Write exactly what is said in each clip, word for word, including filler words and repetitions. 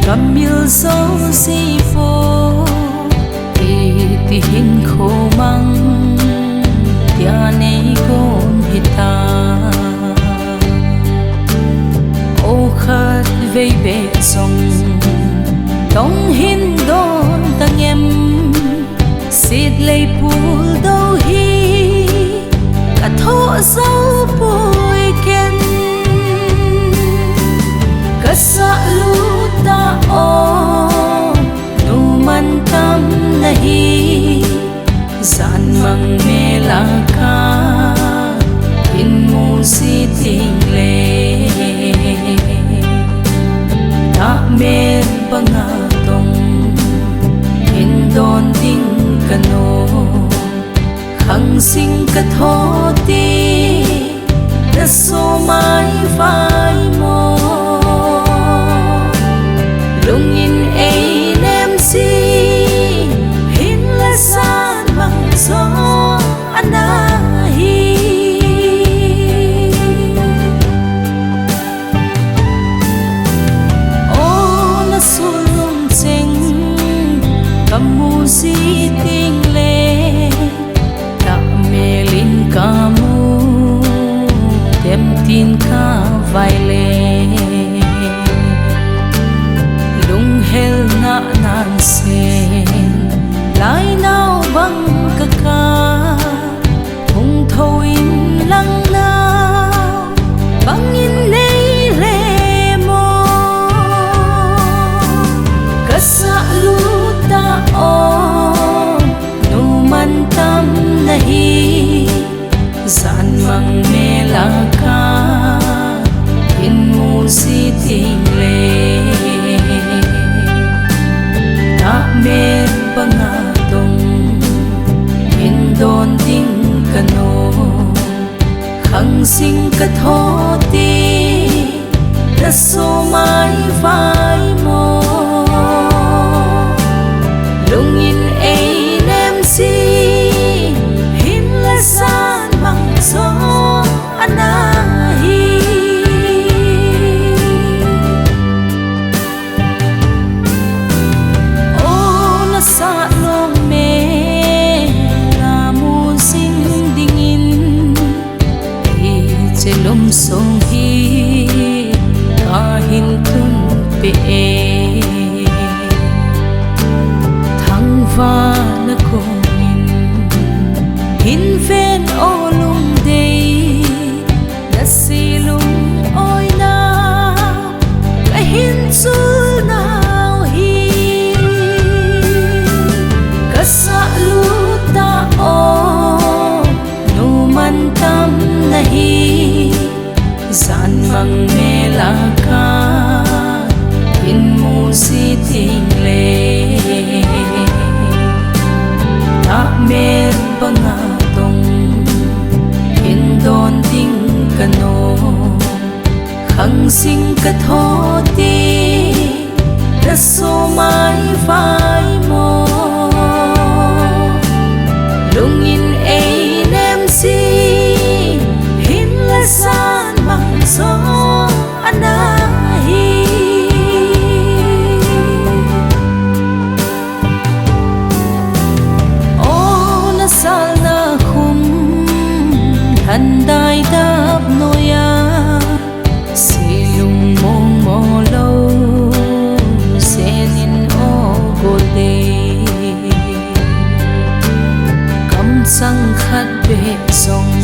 Kamil jouse po, iti hin khomang, tia nei gom hita. O khatvei beh jong, tong hin don tang em, sit lei pul do hi, ka thoh jou poi ken. Ka sah lut a o, nu mantam nahi, jan mang mel a ka hin musit ding le. Tahmel banga tong hin don ding ka nom, khang sing ka thoh ti, na so mai vai mo. Lungin ei nem si, hinla jan mang jo ana hi. O na sulung cheng, ka musit ding le, tahmel in ka mu, dem tin ka vai le. Lunghel na nan sen, lai nau bang ka ka, hung tho in lang nau, bangin nei le mo. Ka sah lut a o, nu mantam nahi, jan mang mel a ka hin musit ding le. Tahmel banga tong hin don ding ka nom, khang sing ka thoh ti, na so mai vai mo. Lungin ei nem si, hinla jan mang jo ana hi. O na sah lom mel a mu jing dingin, hiche lum sung hi ka hin tun peh e. Thangvahna kongin hin ven o lungdei, na si lung oina ka hin chul nau hi. Ka sah lut a o, nu mantam nahi, jan mang mel a ka hin musit ding le. Tahmel banga tong hin don ding ka nom, khang sing ka thoh ti, na so mai vai mo. Lungin ei nem si, hinla jan mang jo ana hi. O na salna khum, lhandai dap noiya, si lung mong mo lou, senin o gol dei. Kamchang khat beh jong,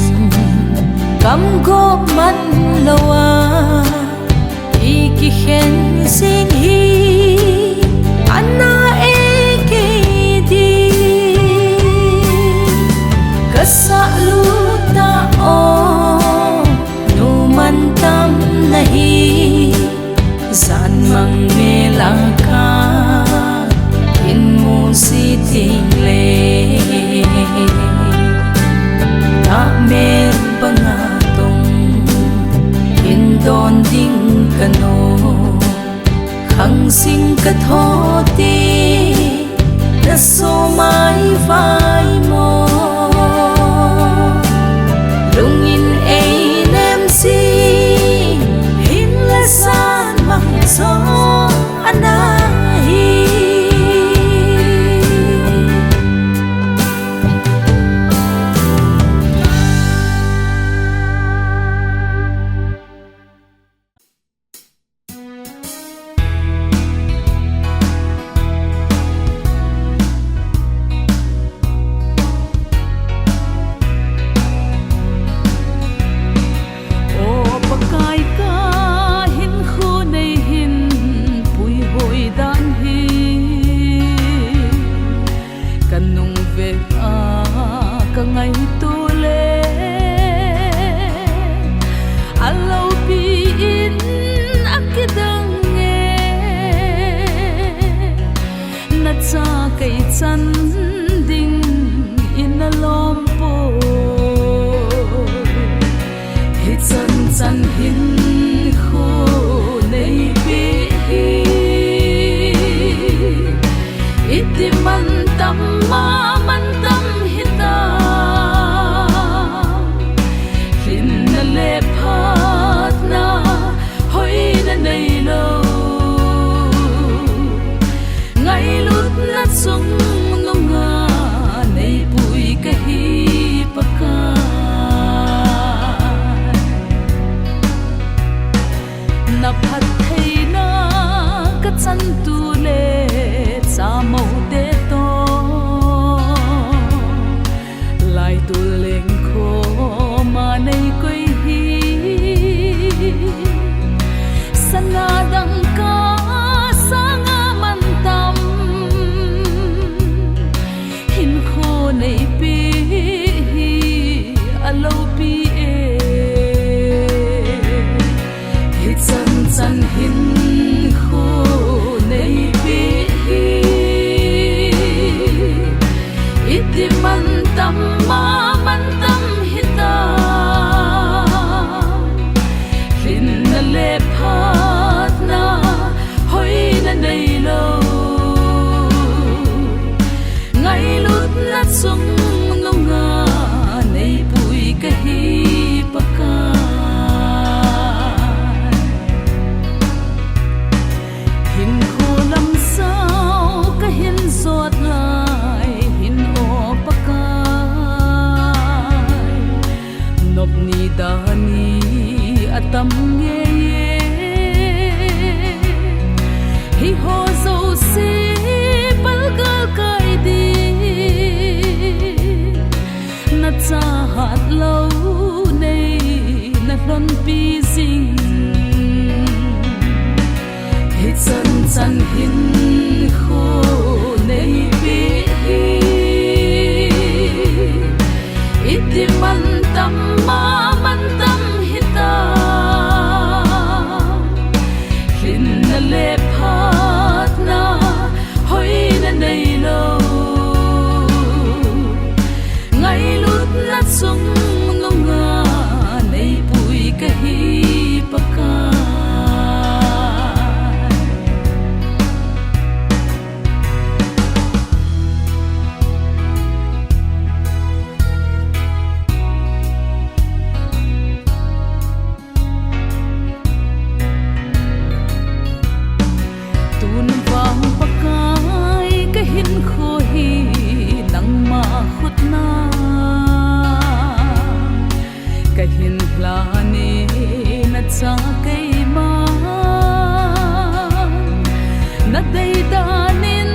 kamgop man lou a, i kikhen jing hi, ana e kei ding. Ka sah lut a o, nu mantam nahi, jan mang mel a ka hin musit ding le. Tahmel banga tong hin don ding ka nom, khang sing ka thoh ti, na so mai vai mo. Lungin ei nem si, hinla jan mang jo ana tam ngei e. Hiho jouse palgal kai ding, na chahat lou nei na lhonpi jing. Hichan chan hinkho nei pe hi, iti mantam ma mantam hita. Lhinna le phatna hoina neilou, ngailutna chungnunga neipui kahi Pakai. Tun vang Pakai, kahinkho hi nangma khutna, kahin lhanin nacha keima, nadei danin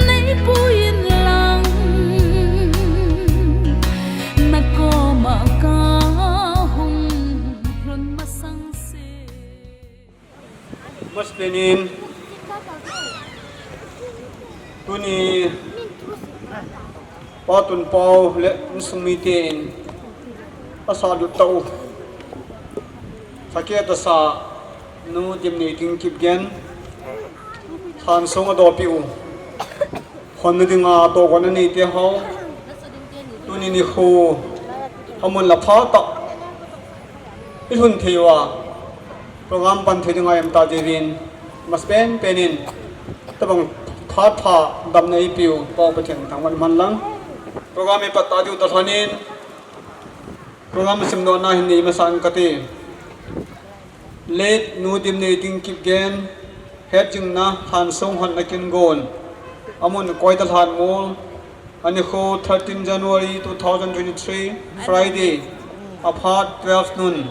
neipui inlang, nakoma kahung lhun masang se. Masapen in, tuni Pa Tunpao le insung miten asah lut tau, thakeh tasa Nu Dimneiting Kipgen thansung adopi u, honna dinga tohgon aneite ho, tuni nikho amun la phatah ilhun thei uva, program pan thei dinga imta diuvin, masapen penin, tabang phat pha damna eipiu Pa Pathen thangvah in umhen lang. Program ipat ta diu toh lhonin, program simdohna hin nei masan kate. Late Nu Dimneiting Kipgen hetjingna thansung honna kin gon, amun Koita Lhanmol, anikho thirteen January two thousand twenty-three, Friday, aphat twelve noon,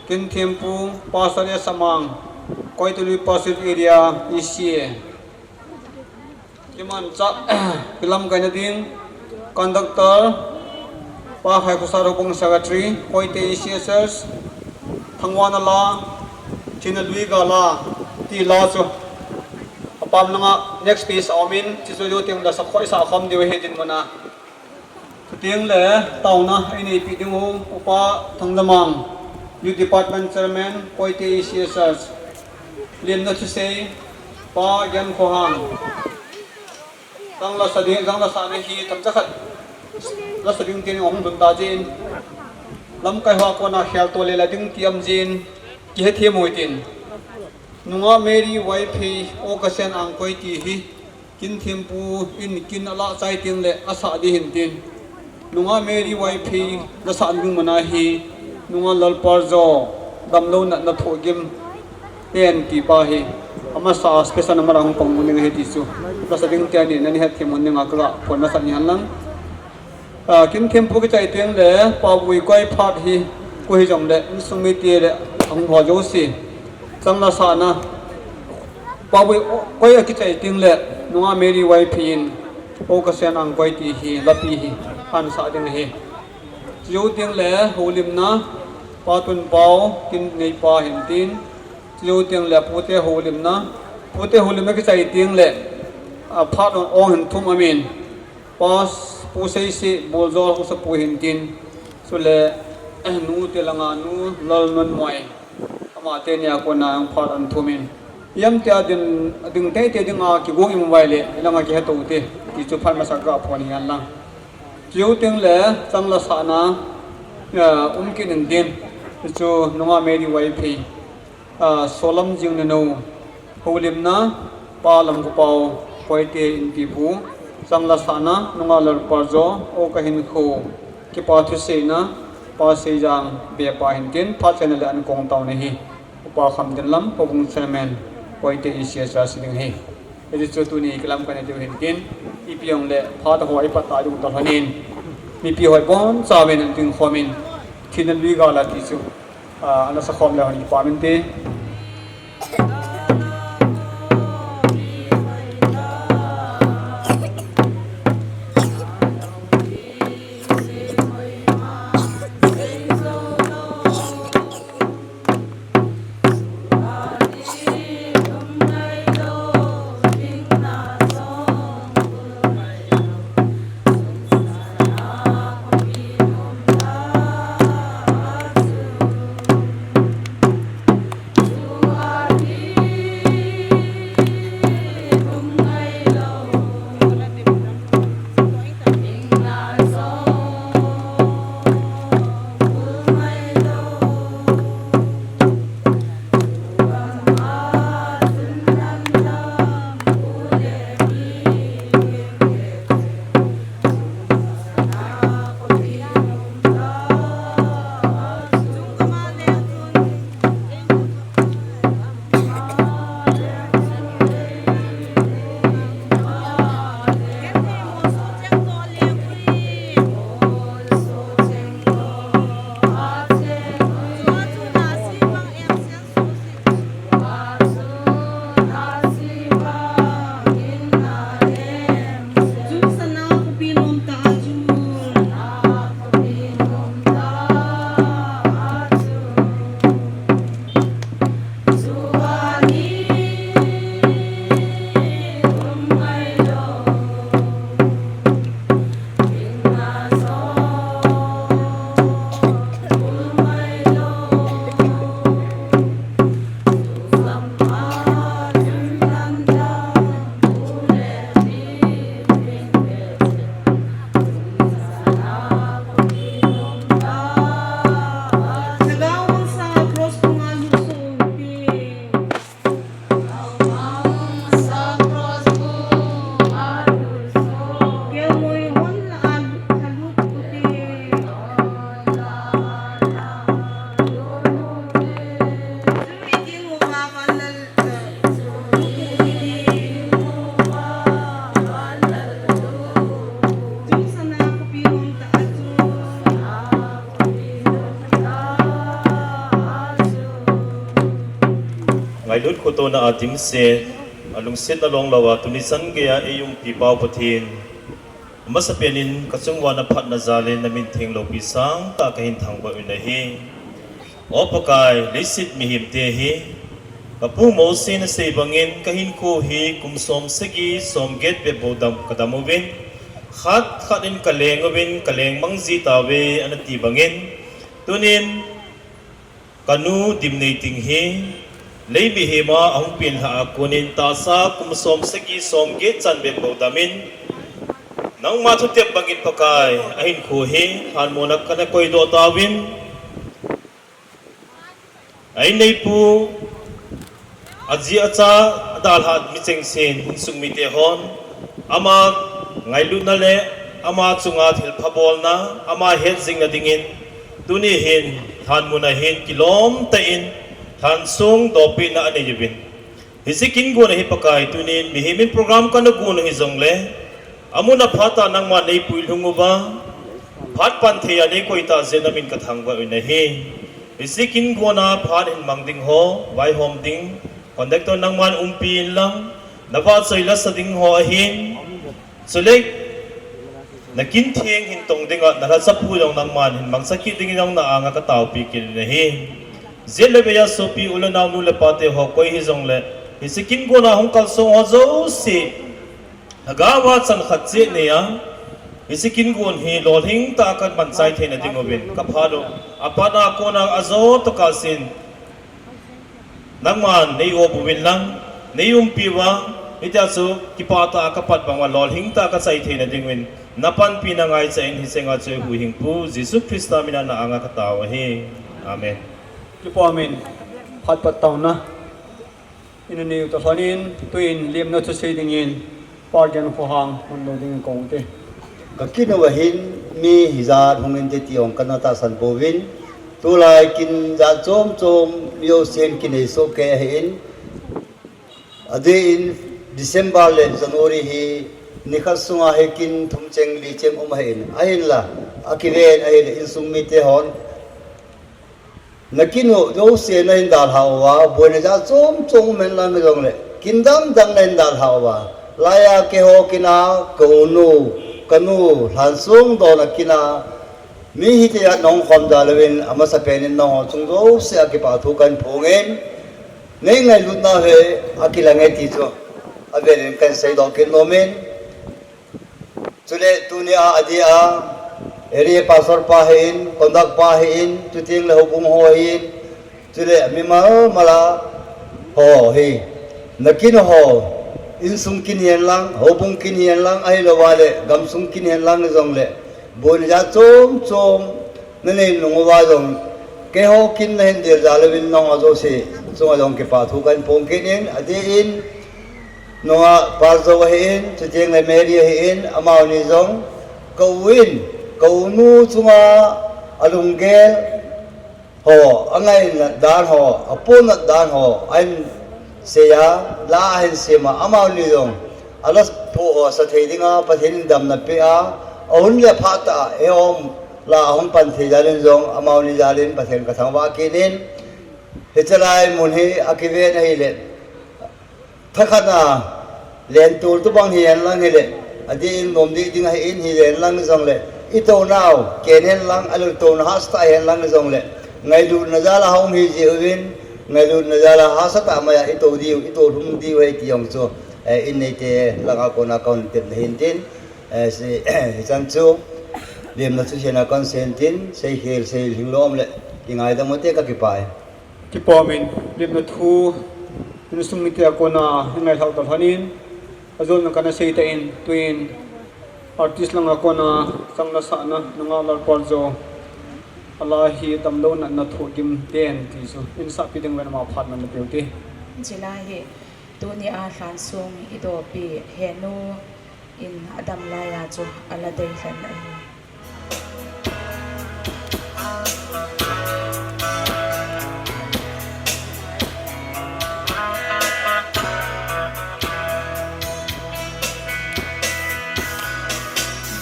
Kinthempu, Pastor S Amang, Koita Lui Pastorate Area, E C A. Kimanchah, kilamkaina ding, conductor, Pa Khaikhosat, Houbung Secretary, Koite E C S S, Thangvahna la, Thina Lui Gala, ti la chu. Apam langa next piece a um in, chuchu jou teng le sakhoi sa khom diu ahi dinmun a. Chuteng le taona eineipi ding u, Upa Thangzamang, Youth Department Chairman, Koite E C S S. Lemna thusei, Pa Genkhohang. Chang lasa ding, chang lasana hi themcha khat lasa ding tin ahung lhun ta jin. Lamkai hoa kona khel to le la ding ti um jin, kihethem u hitin. Nungah Mary Vaiphei, August Angkoi ti hi, Kinthempu in kin alah chai teng le asah ding ahin tin. Nungah Mary Vaiphei lasah ding mun ahi, Nungah Lalparjo damlouna natna thohgim ten ti pa hi, amasa special number a hung pang mun ding ahi ti chu, lasa ding te ani, nani hethem mun dinga kaga phon masat ni hen lang. Ah, Kinthempu kichai teng le, Pabui koi phat hi, koi hijongle, insung mite le, ahung ho jouse. Chang lasana, Pabui koi akichai teng le, Nungah Mary Vaiphei in, August Angkoi ti hi, lapi hi, ahin sah ding ahi. Chujou teng le, houlimna, Pa Tunpao, kin neipa ahin tin. Chujou teng le, pute houlimna, pute houlimna kichai teng le, ah, phat ong hin thum amin. Pa Pu Seisi Boljo Haosapu ahin tin, chule, eh, nute langa Nu Lalnunmoi, ama teni a kona phat ahin thum in. Ijem tia ding, ding teitei dinga kigong imu uva ahile, ilanga kiheto ute, ti chu phat masa kaga phon ahi hen lang. Chujou teng le, chang lasana, eh, um kit in tin, chu Nungah Mary Vaiphei. Ah, Solam Jingnenou, houlimna, Pa Lamkhopao, Koite Inpipu, chang lasana, Nungah Lalparjo, O Kahinkho, kipa thuseina, Pa Seijang, bepa ahin tin, phat chaina le ankong taona hi, Upa Khamdenlam, Houbung Chairman, Koite E C S S ding ahi. Hiti chu tuni kilamkaina diu ahin tin, ipi jongle, phat ho ipat ta diu toh lhonin, mipi ho ibonchauvin ahin ding khomin, Thina Lui Gala ti chu. Ah, ana sakhom le hon kipa min te. Ngailut khotona a dimset, alungsetna longlou a tuni chan geiya eiumpi pau Pathen, amasapen in kachunguva naphatna jal in namin theng loupi sangtah kahin thangvah uvin ahi. O Pakai, leiset mihemte hi, kapu Mosen asei bangin kahinkho hi kum som sagi som get bep bou dam kadam uvin, khat khat in kaleng uvin, kaleng mang ji tauve, anati bangin, tunin, kanu Dimneiting hi, lei mihem a ahung penlhah a konin tahsa kum som sagi som get chan bep bou damin, nangma thutep bangin Pakai, ahinkho hi lhanmona kana koidoh tauvin, a-inneipu, aji acha, adalhah mi chengsen, insung mite hon, ama ngailutna le ama chunga thilpha bolna, ama hetjingna dingin, tuni hin lhanmuna hin kilomtah in lhansong dopina anei uvin, hiche kin gona hi Pakai, tunin mihem in program kana gon u hijongle, amun aphat a nangman neipuilhung uva, phat pan thei a neikoi tah jeh in namin kathangvah uvin ahi. Hiche kin gona phat hin mang ding ho, vaihom ding, conductor nangman umpi inlang, navahchoi lasa ding ho ahin, chule nakin theng hin tong dinga nalhachapu jong nangman hin mangcha kit dingin jong na-anga kataopi kit in ahi. Jet le veiya sopi u le nao, nu le pate ho koi hijongle, hiche kin gona hung kalsong ho jouse, lhagaova chan khat cheh neiya, hiche kin gon hi lolhing tah a kamanchai theina dinguvin kaphat u, aphat a kona ajo tokah sen, nangman nei-op uvin lang, nei-umpi uva, hitia chu kipah tah a kapat bang uva lolhing tah a kachai theina dinguvin, napanpina ngaicha in hiche nga chu eihuhhingpu Jesu Christa mina na-anga katao ahi. Amen. Kipa umin, phat pat taona inaneiu toh lhonin, tuin lemna thusei dingin, Pa Genkhohang hunlou dingin kahin te. Kakin uva hin mi hijat hung inte ti jong kana tahsan pouvin, tulai kin jat chom chom mi jousen kinei soh kei ahin, adeh in December le January hi nikhat sunga hi kin thum cheng li cheng um ahin, ahinla, akiven ahile insung mite hon Nakin u jouse nahin dalhah uva, boina jat chom chom um hen lang hijongle, kin dang dang nahin dalhah uva. Laiya keiho kin a, ka u nu, kanu, Lhansong dona kin a, mi hitia nahung khom jal uvin, amasapen in nangho chung jouse a kipa thu kahin phongin, nei ngailutna hi akilang e ti chu avel in kahin seidoh kit nomin. Chule tunia adia, area pastor pa hin, conduct pa hin, chuteng le houbung ho hin, chule mimal mala ho hi, nakin ho, insung kin hihen lang, houbung kin hihen lang, ahilouva le gamsung kin hihen lang hijongle, boina jat chom chom nanei nung uva jong, keiho kin nahin del jal uvin nangho jouse chunga jong kipa thu kahin phong kit in, adeh in, nunga Parjo ahin, chuteng le Mary ahin, amani jong, ka u in, ka u nu chunga alunggel ho, angaina dan ho, apohnat dan ho ahin seiya, la ahin sema, amani jong ala phoh ho sa thei dinga Pathen in damna pea, ahun le phat a, eihom la ahung pan thei jal in jong, amani jal in Pathen kathangvah kit in, hichelai mun hi akiven ahile, thakhat a lentol tobang hihen lang hile, adeh in nomdih ding ahin hihen lang hijongle, itounau ken hen lang, aloltouna hahsatah hihen lang hijongle, ngailutna jal a hung hi jeh uvin, ngailutna jal a hahsatah maiya itou diu, itolhum diu ahi ti jong chu, eh, in neite langa kona kahung tepna hintin, eh, hichan chu, lemna thuseina kahin seiyin tin, seikhel seilhinglou um le, kingaidam ute, kakipah e. Kipa umin, lemna thu, insung mite a kona ngailhah talhon in, ajona kana seitah in, tuin artist langa kona chang nasahna, nunga Lalparjo, ala hi damlou natna thohgim ten ti chu insahpi ding uvin, ama phat man napeh ute. Chule hi, tunia Lhansong idopi henu in adam laiya chu ala deilhen ahi.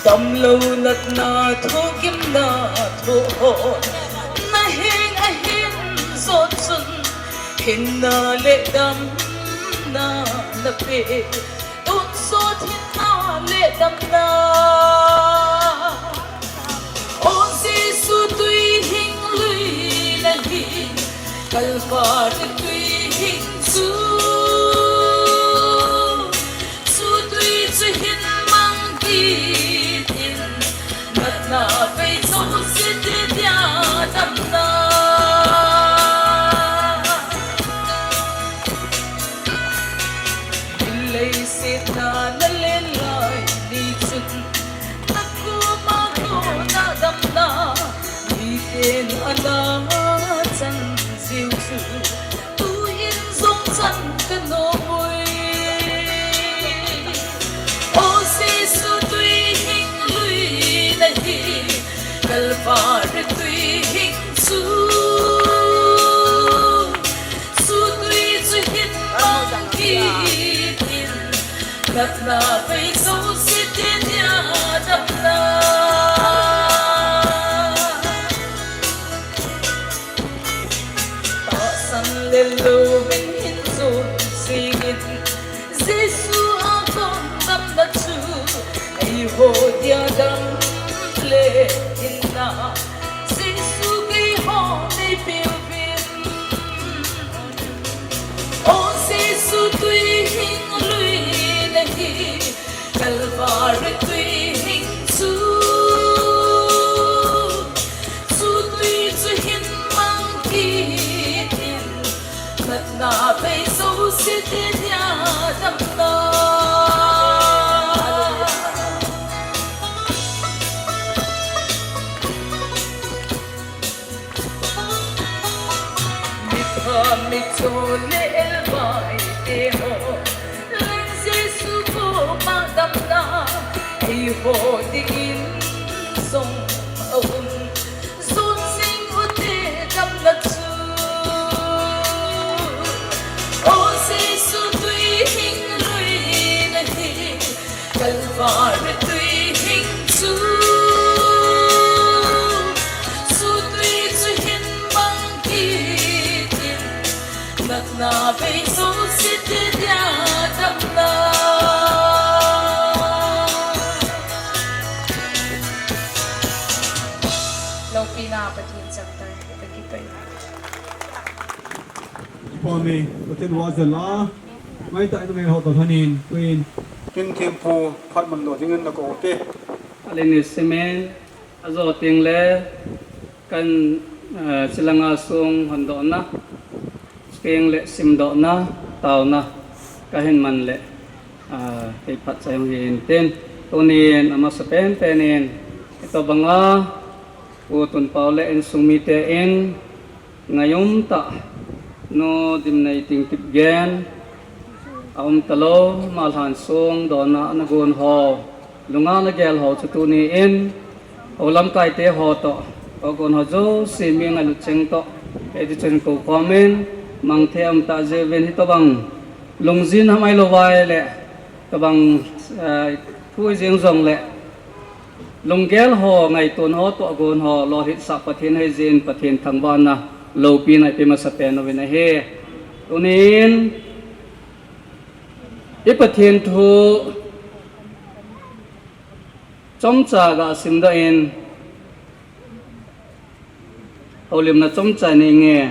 Damlou natna thohgimna thoh ho, naheng ahin jot chun, hinna le damna napeh, tonsot hinna le damna. O Jesu twi hing lui nahi, Kalvari twi hing chu, chu twi chu hin mang kit in, natna vei jouse te dia damna. Leiset a nalen lai ni chun, nakoma kona damna, miten ana chan jiu chu, tuin jong chan kanom uve. O Jesu twi hing lui nahi, Kalvari twi hing chu, chu twi chu hin mang kit in, natna vei jouse te dia damna. Tahsan le louvin hin jon jingin, Jesu a kon damna chu, eiho dia dam le hinna, Jesu keiho neipeh uvin. O Jesu twi hing lui nahi, Kalvari twi hing chu, chu twi chu hin mang kit in, natna vei jouse te dia damna. Mipha michol le elvai te ho, Lal Jesu koma damna, eiho dingin jong aum, jon jing ute damna chu. O Jesu twi hing lui nahi, Kalvari twi hing chu, chu twi chu hin mang kit Loupina Pathen changtah in kakipah e. Ipa me, Pathen vahchoi la, mai ta in mai ho ta thanin, tuin, kin thempu phat mandoh dingin nakou te. Alin ni simen, ajo teng le, kan, eh, chilanga song hondohna, teng le simdohna, taona, kahin man le, ah, kei phatchai hung hin tin, tunin amasapen penin, hitobanga, U Tunpao le insung mite in, ngaium tah, Nu Dimneiting Kipgen, aum talou, ama lhansong, dona, ana gon ho, lunga ana gel ho, chu tunin, ho lamkaite ho toh, ho gon ho jouse mi ngailut cheng toh, hiti chun kou khomin, mangthei aum tah jeh uvin hitobang, lungjin ham ahilou vai le, tobang, eh, thu jing jong le, lunggel ho, ngaito ho, tohgon ho, lolhit sah Pathen ahi jeh in Pathen thangvahna, loupina ipe masapen uvin ahi. Tunin, i Pathen thu chomcha ga simdoh in, houlimna chomcha nei nge.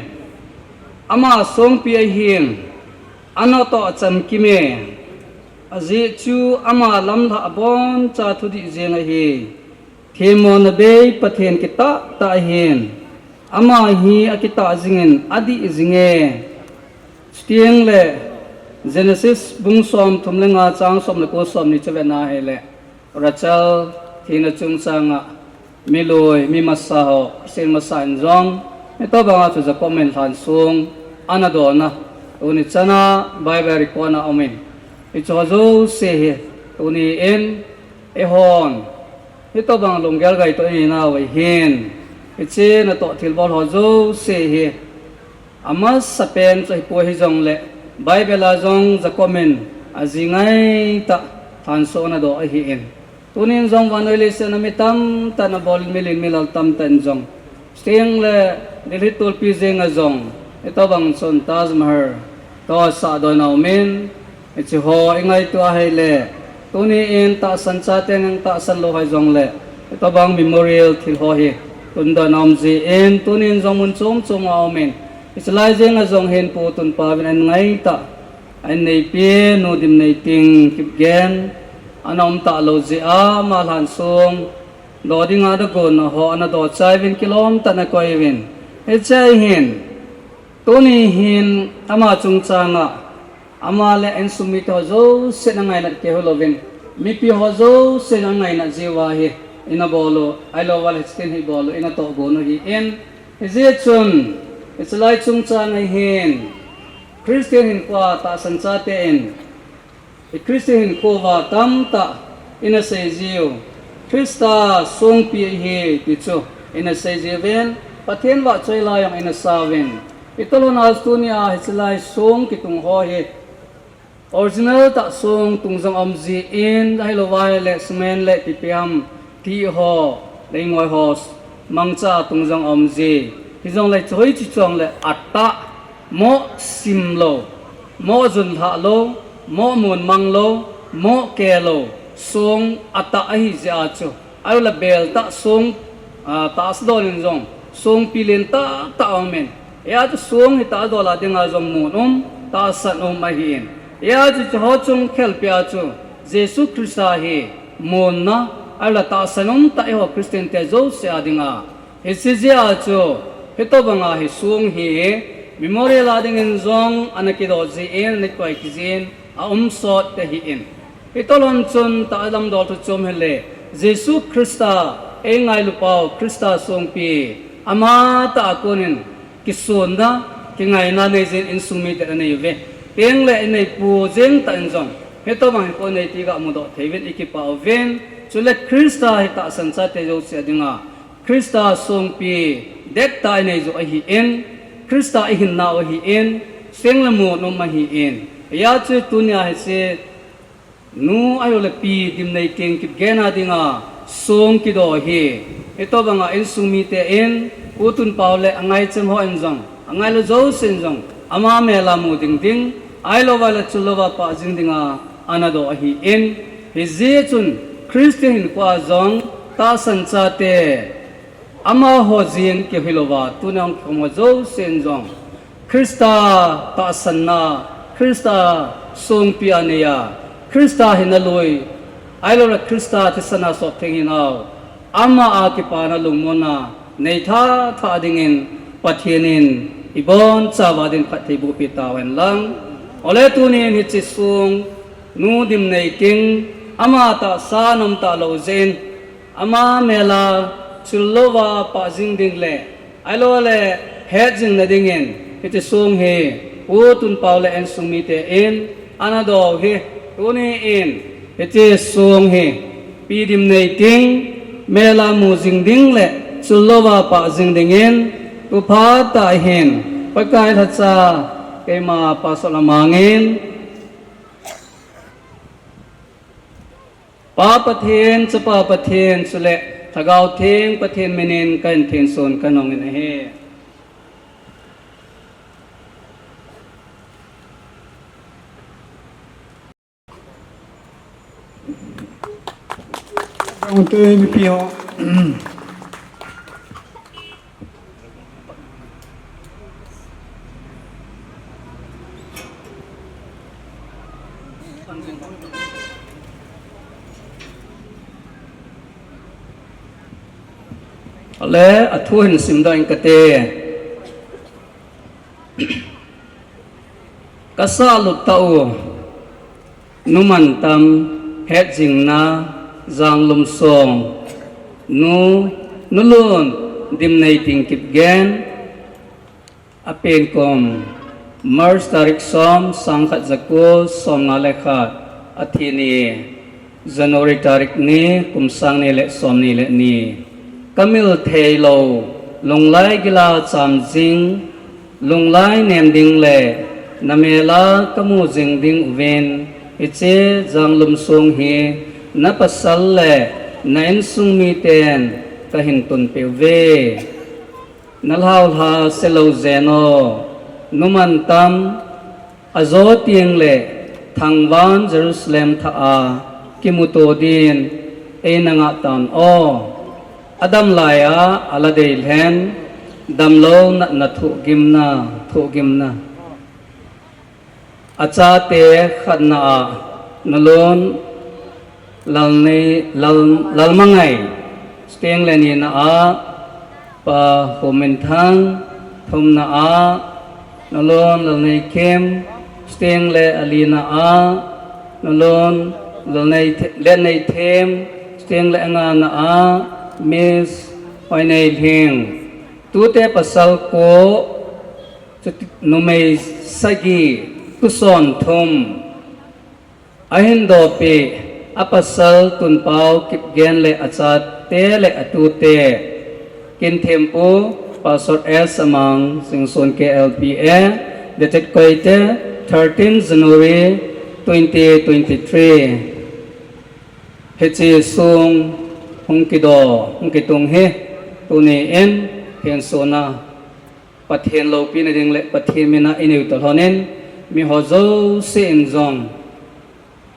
Ama songpi ahin, ana toh achamkim e. Ajeh chu ama lamlhah aboncha thudih jeng ahi. Themmona bei Pathen kitah tah ahin. Ama hi akitah jingin adih jing e. Chuteng le Genesis bung somthum le nga chang som le ko som ni chu vena hile. Rachel thina chungchanga milui, mi masa ho, seng masa in jong, hitobanga chu Jacob in lhansong, ana dona, tuni chana Bible record na umin. Hiche ho jouse hi, tunin, eihon, hitobang lunggel ngaito inei nau ahin, hiche natoh thilbol ho jouse hi, amasapen chu ahipoi hijongle, Bible a jong Jacob in aji ngaitah lhansong ana doh ahin. Tunin jong vannoi leiset a mi tamtah in abol in, milen milal tamtah in jong. Chuteng le Delhi tulpi jenga jong, hitobang chun Taj Mahal toh sahdoh na umin, hiche ho ingaito ahile, tunin tahsan chate ngen tahsan lou hijongle, hitobang memorial thil ho hi tundoh na um jeh in, tunin jong mun chom chom a umin, hiche lai jenga jong hin Pu Tunpao vin ahin ngaitah, ahin neipi Nu Dimneiting Kipgen, ana um talou jeh a, ama lhansong, doh dinga ana gon ho, ana doh chai uvin kilom tah in akoi uvin. Hiche hin, tuni hin ama chungchanga, ama le insung mite ho jousen angainat keu hilouvin, mipi ho jousen angainat jeh uva hi, ina bol u, ahilou vale hiche tin hi bol u, ina tohgon u ahin, hijeh chun, hiche lai chungchanga hin, Christian hinkhoa tahsan chate in, i Christian hinkhoa tamtah ina seijiu, Christa songpi ahi ti chu ina seijiuvin, Pathen vahchoi la jong ina sauvin. Hitobanga tunia hiche lai song kitung ho hi, original tah song tung jong aum jin, ahilou vale cement le ipi ipi ham, thih ho, leingoi ho, mangcha a tung jong aum ji. Hijongle hiche ho hi chu chule atah, moh sim lou, moh junlhah lou, moh mun mang lou, moh ke lou, song atah ahi jeh a chu. Ahilou le bel tah song, ah, tahsa don in jong, songpi lentah tah aumin. Hijeh a chu song hi tahsa don a dinga jong mun um, tahsan um ahin. Hijeh a chu hiche ho chung khelpi a chu, Jesu Christa hi, munna, ahilou le tahsan um tah eiho Christian te jouse a dinga. Hiche jeh a chu, hitobanga hi song hi, memorial a dingin jong, ana kidoh jin, ana koi kijin, aum sot te ahin. Hitobang chun tahsa lamdol thu chom hile, Jesu Christa, eingailu pau, Christa songpi, ama tah a konin, kisonna, kingaina neijin insung mite anei uve. Tengle inei pu jeng tah in jong, hitobang hi konei ti ga mudoh thei uvin ikipah uvin, chule Christa hi tahsan chate jouse a dinga, Christa songpi, dettah inei joh ahin, Christa ihinnau ahin, seng le mun um ahin. Hijeh a chu tunia hiche, nu ahilou le pi Dimneiting Kipgen a dinga, song kidoh hi. Hitobanga insung mite in, Pu Tunpao le angaichan hon jong, angailou jousen jong, ama mel a mu ding ding, ahilouva le chullouva pah jing dinga ana doh ahin, hijeh chun Christian hinkhoa jong tahsan chate, amaho jeng keu hilouva, tuni a hung kikhom ho jousen jong Christa tahsanna, Christa songpi a neiya, Christa hina lui, ahilouleh Christa thisan a sop theng hinau, ama a kipana lungmonna nei tha tha dingin Pathen in ibonchauva din phatthei bohpi tauhen lang. Ole tunin hiche song, Nu Dimneiting, ama tahsa nom talou jeh in, ama mel a chullouva pah jing ding le, ahilouleh het jing na dingin, hiche song hi U Tunpao le insung mite in ana doh u hi, tuni in hiche song hi Pi Dimneiting mel a mu jing ding le chullouva pah jing dingin, tu phat tah hin Pakai lhacha keima pastor lamangin, Pa Pathen, Chapa Pathen, chule Lhagao Theng Pathen minin kahin thenson kahin hongin ahi. Dongte mipi ho. Ale, athu hin simdoh ing kate. Kasah lut tau, Nu Mantam, Hetjingna, Janglumsong, Nu, Nu Lun, Dimneiting Kipgen, apen kum, March tarik som, sangkhat jako somnga le khat, athi ni, January tarik ni, kum sang ni le som ni le ni. Kamil theilou, lunglai gila cham jing, lunglai nem ding le, namel a kamu jing ding uvin, hiche Janglumsong hi, na pasal le, na insung miten, kahin tunpeh uve. Na lhaolha selou jeng o, Nu Mantam, ajo teng le Thangvah Jerusalem thah a kimuto din eina ngah tan o. Adam laiya ala dei lhen, damlou natna thohgimna, thohgimna. Achate khatna a, Nu Lun, Lalnei, Lal, Lalmangai, chuteng le nina a, Pa Hominthang, thumna a, Nu Lun, Lalneikim, chuteng le alina a, Nu Lun, Lalnei The-, Lalneithem, chuteng le angana a, Miss Hoineilhing. Tute pasal ko, chuti numei sagi, tuson thum. Ahin dohpeh, apasal Tunpao Kipgen le achate le atute. Kinthempu, Pastor S Amang, Singson K L P A, dated Koite, thirteen January twenty twenty-three. Hiche song hung kidoh, hung kitung hi, tuni in, thensona Pathen loupina ding le Pathen mina inei u toh lhonin, miho jouse in jong,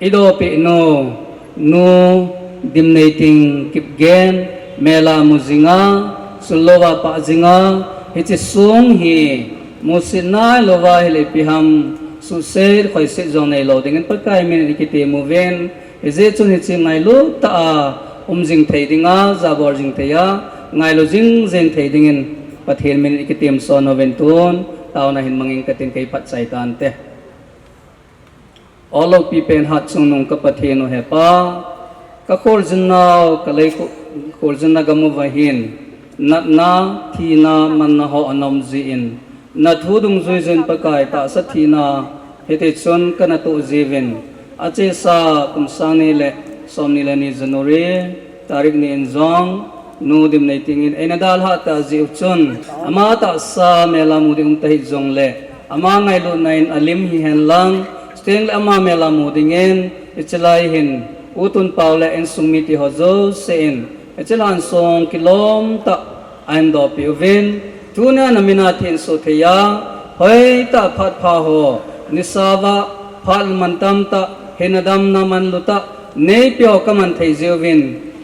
idohpeh nu, Nu Dimneiting Kipgen, mel a mu jinga, chullouva pah jinga, hiche song hi, musit nailouva hileh ipi ham, suhset khoiset jong neilou dingin Pakai min in ikitem uvin, hijeh chun hiche ngailut tah a um jing thei dinga, jabol jing thei a, ngailu jing jeng thei dingin Pathen min in ikitem son uvin tun, taona hin mangin katin kei phatchai tante. O loupi pen hatchungnung ka Pathen o Hepa, ka kholjin nau, ka lei kho-, kholjinna gam uva hin, natna, thina, manna ho ana um jin, na thu dungjui jin Pakai tahsa thina, hiti chun kana toh jiuvin, achesa kum sang ni le som ni le ni January, tarik ni in jong, Nu Dimneiting in eina dalhah tah jeh u chun, ama tahsa mel a mu ding um tahih jongle, ama ngailutna in alim hihen lang, chuteng le ama mel a mu dingin, hiche lai hin, U Tunpao le insung mite ho jouse in, hiche lhansong kilom tah a hin dohpeh uvin, tunia na min a thenso thei a, Hoitah phat pha ho, nisa vah, phat mantam tah, hinna damna manlu tah, neipe ho kaman thei jiuvin,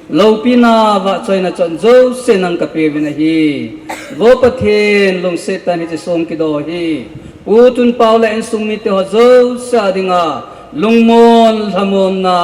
loupina vahchoina chon jouse nang kapeuvin ahi. Vo Pathen, lungset tah in hiche song kido hi Pu Tunpao le insung mite ho jouse a dinga lungmon lhamonna,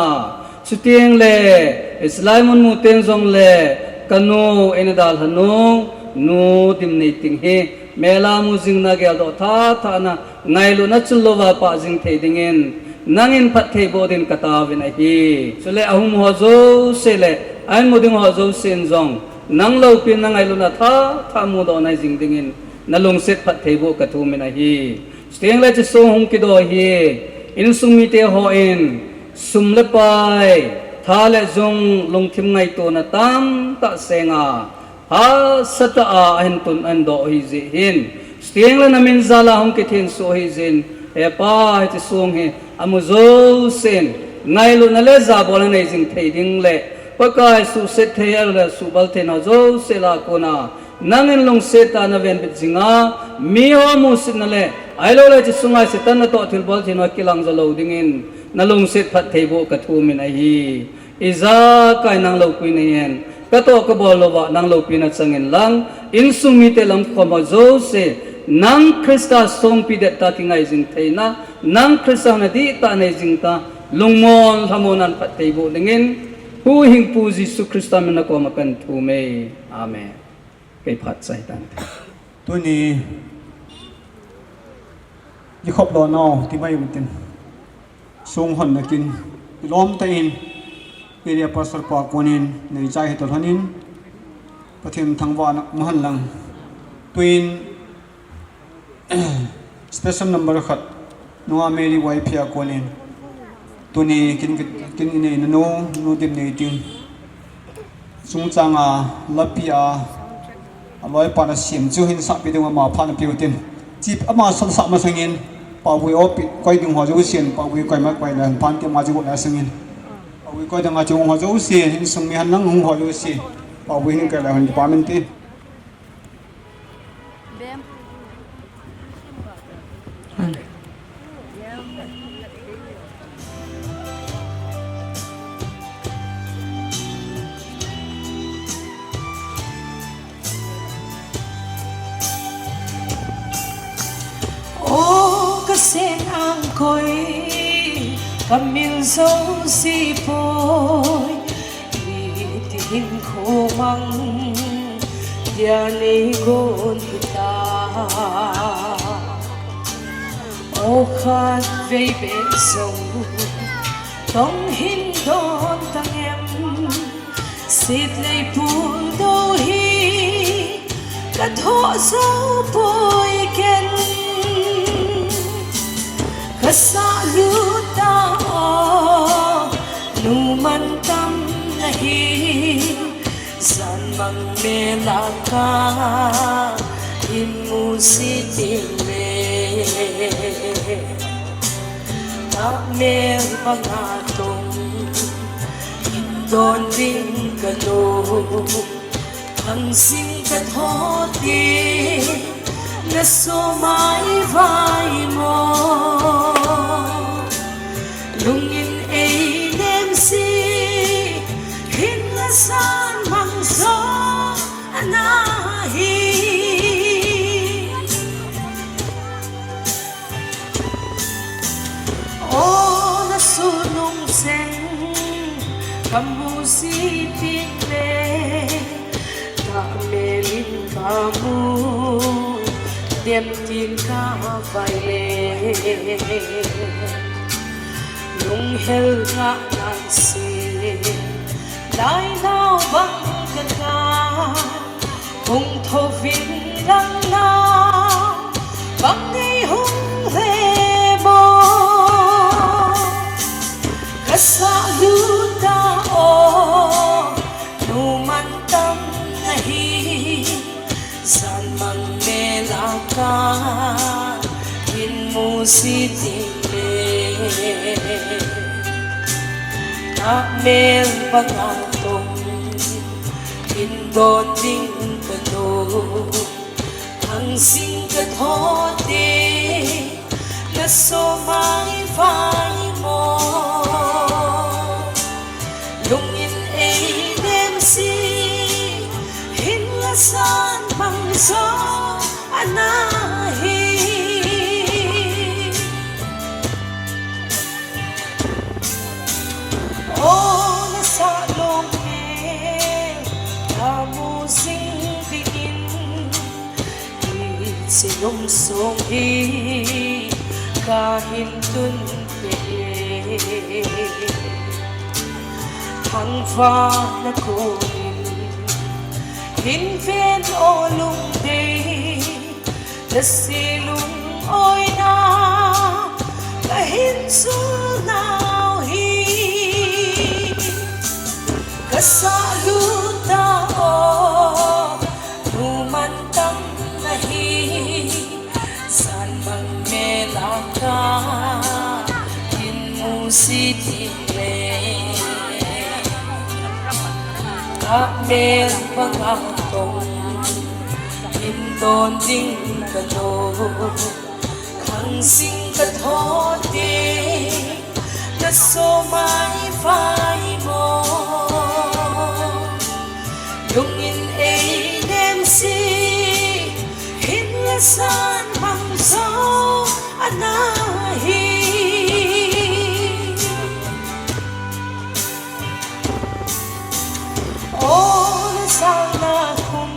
chuteng le, hiche lai mun mu teng jongle, kanu eina dalha nu, Nu Dimneiting hi, mela mu jingna geldoh thathahna, ngailutna chul louva pah jing thei dingin, nangin phatthei boh din kataovin ahi. Chule ahung mu ho jouse le, ahin mu ding ho jousen jong, nang loupina ngailutna thathah mudoh nai jing dingin, nalungset phatthei boh kathumin ahi. Chuteng le hiche song hung kido hi, insung mite hon, sum le pai, tha le jung, lungthim ngaitona tamtah senga, hahsatah a ahin tun ahin doh ahi jeh hin. Chuteng le namin jal a hung kithensoh ahi jeh in, He Pa, hiche song hi, amu jousen, ngailutna le jabolna nei jing thei ding le, Pakai suhset thei, ahiloule suhbal theina jouse lah a kona, nangin lungset tah a navenbit jinga, miho musitna le, ahiloule hiche sunga Satan natoh thilbol theina kilang jo lou dingin, nalungset phatthei boh kathumin ahi. Ijakai nang loupina nahin, katoh kabol louva nang loupina changin lang, insung mite lamkhom ho jouse, nang Christa songpi dettah kingai jing theina, nang Christa hina dihtah nei jing tah, lungmon lhamonna phatthei boh dingin, Huhhingpu Jesu Christa mina koma kathum e. Amen. Kei phat chai tante. Tuni, ikhop lou nau, ti mai utin. Song honna kin, ilom tah in, area pastor pa konin, neichai hitoh lhonin, Pathen thangvahna umhen lang. Tuin, special number khat, Nunga Mary Y P a konin. Tuni kin, kin inei nanu, Nu Dimneiting. Chungchanga, lapi a, aloipa nasem chu hin sahpi ding ama phat napeh utin. Chi ama sah masangin, Paovui opi, koi ding ho jousen, Paovui koi ma koi le, phan ti ma chu la sangin. Paovui koi ding a chu ho jousen, insung mi hen lang ho jousen. Paovui hin koi le hon department tin. O kasen angkoi, kamil jouse poi, iti hinkho mang dia neigon hita. O khatvei beh jong tong hin don tang em, sitlei puldo hi kathoh jou poi ken. Kasah lut ta o, nu mantam nahi, jan mang mel a kahin musit inge. Tahmel banga tong hin don ding kanu, hangsing kathoh ding, naso mai vai mo. Lungin einem jeh hin najan mang jo ana hi. O nasunung jeng kamusit inge, tahmel in kamu dem tin kavai le. Lunghel ngah nan se, lainau bang kaka, hung thouvin lang nau bang nei hung le mo. Kasah lut ta o, nu mantam nahi, jan mang mel a kahin musit inge. Tahmel banga tong hin don ding kanu, Sing ka thot te, na so mai vai mo. Lungin ei nem si, hin la san mang so ana hi. O na sa lom he, ka mu sing dingin, i chinum song hi ka hin tun pe. Thangva na ko in, hin ven o lung dei. Ka si lung oi na, ka hin su nau hi. Ka sa lu ta o, nu man tam na hi. San mang me la ka, in mu si ti le. Ka mel bang a tong, in don ding ka lo. Khang sing ka thot te, na so mai vai mo. Lungin ei nem si, hin la san mang so ana hi. O na sang na khum,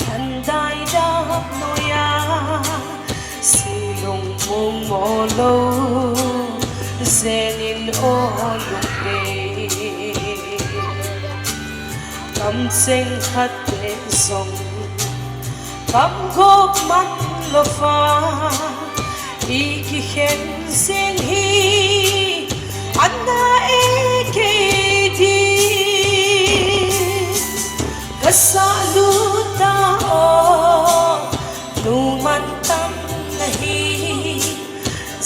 than dai dap noya. Si lung mung mo lo, zenin o lung dei. Kam seng khat te song, kam gop man lo fa. I ki khen seng hi, ana e ke di. Ka sa lu ta o, nu man tam na hi.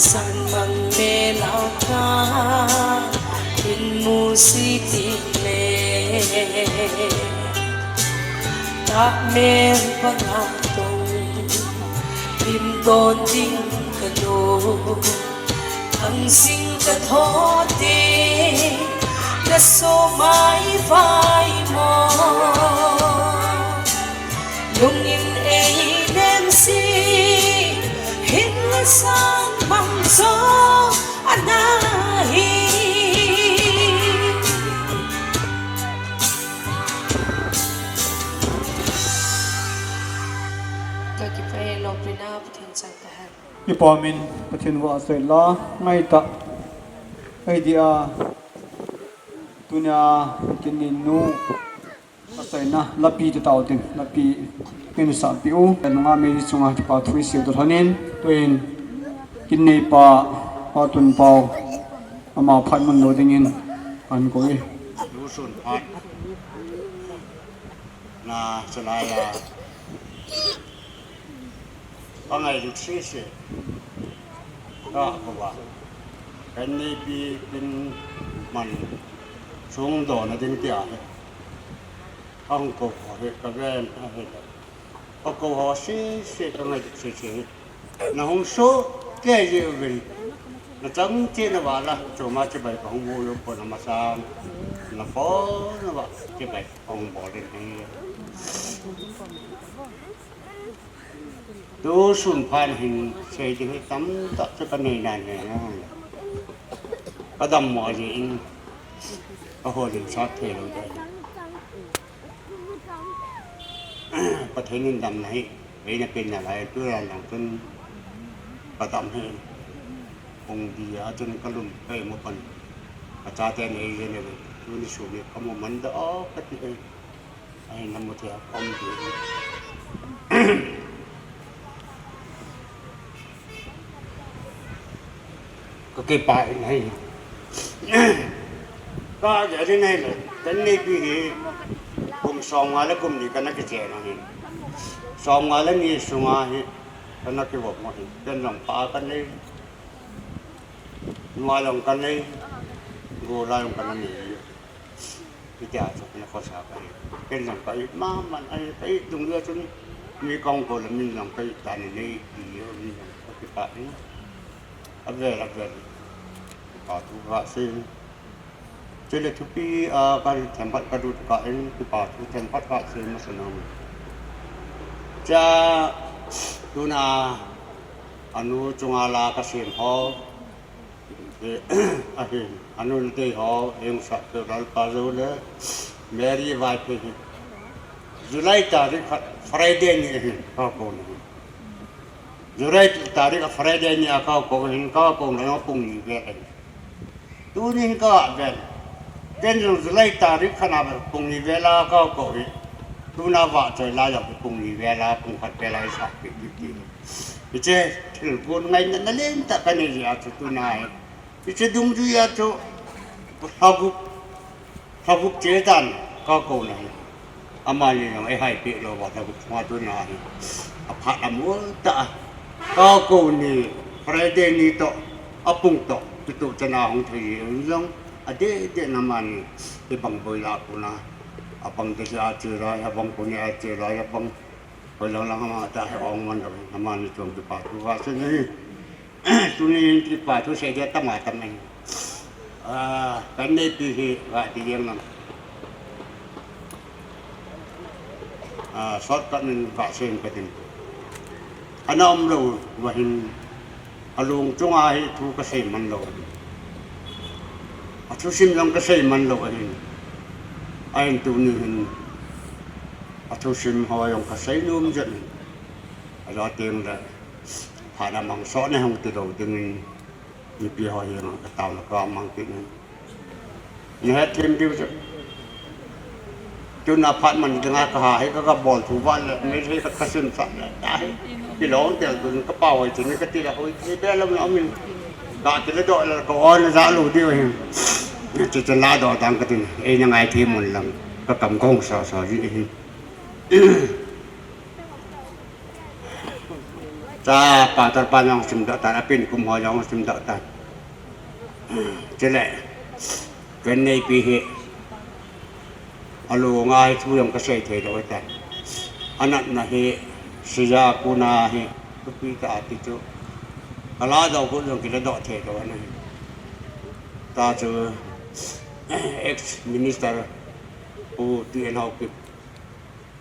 San mang me la ka, in mu si ti le. Ta me pa na tong, in don ding ka lo. Ang sing ka thot te, na so mai vai mo. Lungin ei nem si, hin la san mang so ana hi. Ka kipah e, lopina Pathen chang tahen. Kipa min Pathen vahchoi la ngai ta. Ai dia, tunia kin nin nu, ka soina lapi te tao tin, lapi min sa pi u. Nunga me chunga kipa thu i sil to thanin, tuin kin nei pa, pa tun pau, ama phat mun lo dingin an ko i. Lu sun phat. Na, chalai a. Ka ngailut sese. Ka ko ba. Kan nei pi kin man sung do na ding tia he. Ka hung ko ho he, ka ven a he. Ka ko ho sese, ka ngailut sese. Na hung so ke je uvin. Na chang che na va la, choma che bai ka hung mo yo ko na ma sa. Na ko na va che bai. Hung bol in hi. Tu sun phat hin sei ding hi tamtah chu ka nei nan hi. Ka dammo jeh in ka hol in sat thei lou ding. Pathen in damna hi eina pen nalai, tu jan lang chun ka dam hi. Hung di a chun ka lum ka imu pan. Ka chate nei jeng e, tuni sum hi ka mu man doh ka ti e. Ahin namu thei a ka um ding. Ka kipah in ahi. Ka gel in ahile, kan neipi hi kum som nga le kum ni kana kichen ahi. Som nga le ni sunga hi kana kivop ahi. Ken jong pa ka nei. Nua jong ka nei. Gola jong kana nei. Hitia chu kana khosa ka hi. Ken jong ka it mama in ahi, ka it dungjui a chun Mi kong ko le min lang kai ta ni nei ti yo mi lang ka kipa in. A vel a vel. Kipa thu va sin. Chule thupi a ka themkhat ka lut ka in kipa thu themkhat ka sin ma sanang. Cha tuna anu chunga la ka sin ho. Ahi, anun tei ho, eng sa ke Lalpa Jou le Mary Vaiphei hi. July tarik khat Friday ni ahi, ka ko ni. July tarik a Friday ni a ka ko hin ka ko na pung ni ve ahi. Tuni hin ka ve. Ken jong July tarik khat na pung ni ve la ka ko hi. Tuna va choi la ya pung ni ve la pung khat ve la sa ki ki. Hiche thil gun ngaina na len tah ka nei jeh a chu tuna hi. Hiche dungjui a chu lhagup, lhagup che tan ka ko na hi. Amani jong ei haipeh lou va lhagup chunga tuna hi. Aphat amol tah a ka ko ni Friday ni toh apung toh kitoh chan a hung thei jeh in jong adeh deh na mani hibang boi la kona abang deh a che lai abang ko ni a che lai abang Hoi lang lang ama ta he ong man lo, ama ni chong kipa thu va sin ni. Tuni kipa thu sei dia tama tama. Ah, kan nei pi hi va ti yang lang. Ah, shortcut nin va sen ka tin. Ana um lo va hin Alung chunga hi thu ka sei man lou ahi. Athusim jong ka sei man lou ahi. Ahin tuni hin athusim ho jong ka sei nom jeng in. Ajeh teng le phat a mang soh na hung ti lou ding in. Mipi ho hi jong ka taona ka mang kit in. Nahet them diu chu. Tun aphat man dinga kaha hi ka, kabol thu va le, mi hi ka, kasim sa le, ta hi. Kilong tel tun ka pa hoi chu ni kati le hoi chu be lam lam min. Kati le doh le ka on le ja lu diu hi. Chu chu la doh dang kati. Ei na ngai them mun lang. Ka kam kong sa sa ji hi. Cha, pastor pa jong sim doh tan, apin kum ho jong sim doh tan. Chule, ken nei pi hi, alunga hi thu jong ka sei thei lou tan. Anatna hi, sija kuna hi, thupi tah a ti chu. Ka la doh got jong kila doh thei lou ana hi. Ta chu, ex minister, Pu T N Haokip,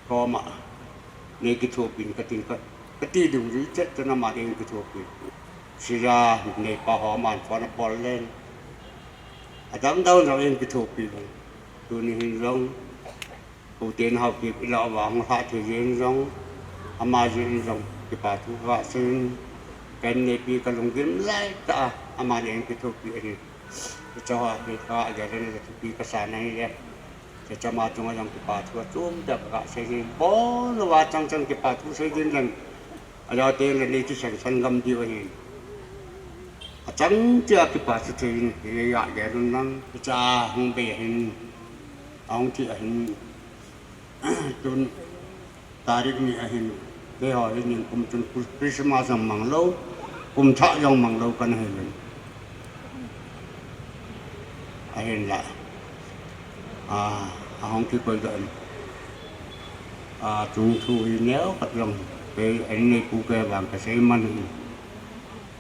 koma. Nei kithopi in ka tin ka, ka ti dungjui chet chun ama ding kithopi. Sija neipa ho aman phone a bol len. Adang dang jong in kithopi. Tuni hin jong. Pu T N Haokip ila vang lha thei jeng jong. Ama jeng jong kipa thu ka sei in. Ken nei pi ka lunggim lai tah a ama ding kithopi ahi. Hiche ho hi ka gel in thupi ka sa na hi le. Hiche ama chunga jong kipa thu achom tah ka sei in. Bol uva chang chang kipa thu sei in jong. Ajeh teng le nei thi san san gam diu ahi. Achang tia kipa thu sei in. Hi ya gel un lang. Hiche a hung bei ahin. Ahung thi ahin. Tun Tarik ni ahin, keiho hi nikum chun Christmas jong mang lou, kum thah jong mang lou kana hi uvin. Ahinla. A, ahung kikoi doh in. A, chung thu hi neo khat jong, kei an neipu kei vang ka sei man in.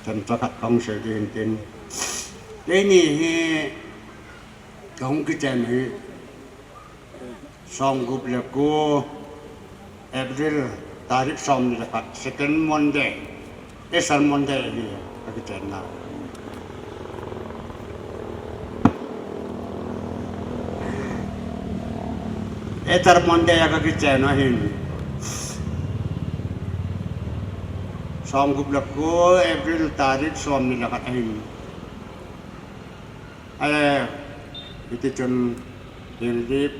Chomcha khat kahung sei ding hin tin. Keini hi, kahung kichen hi, Somgup le ko April tarik somni le khat, second Monday, Easter Monday hi ka kichenna. Easter Monday a ka kichen ahin. Somgup le ko April tarik somni le khat ahin. Ahi, hiti chun, Hildeep,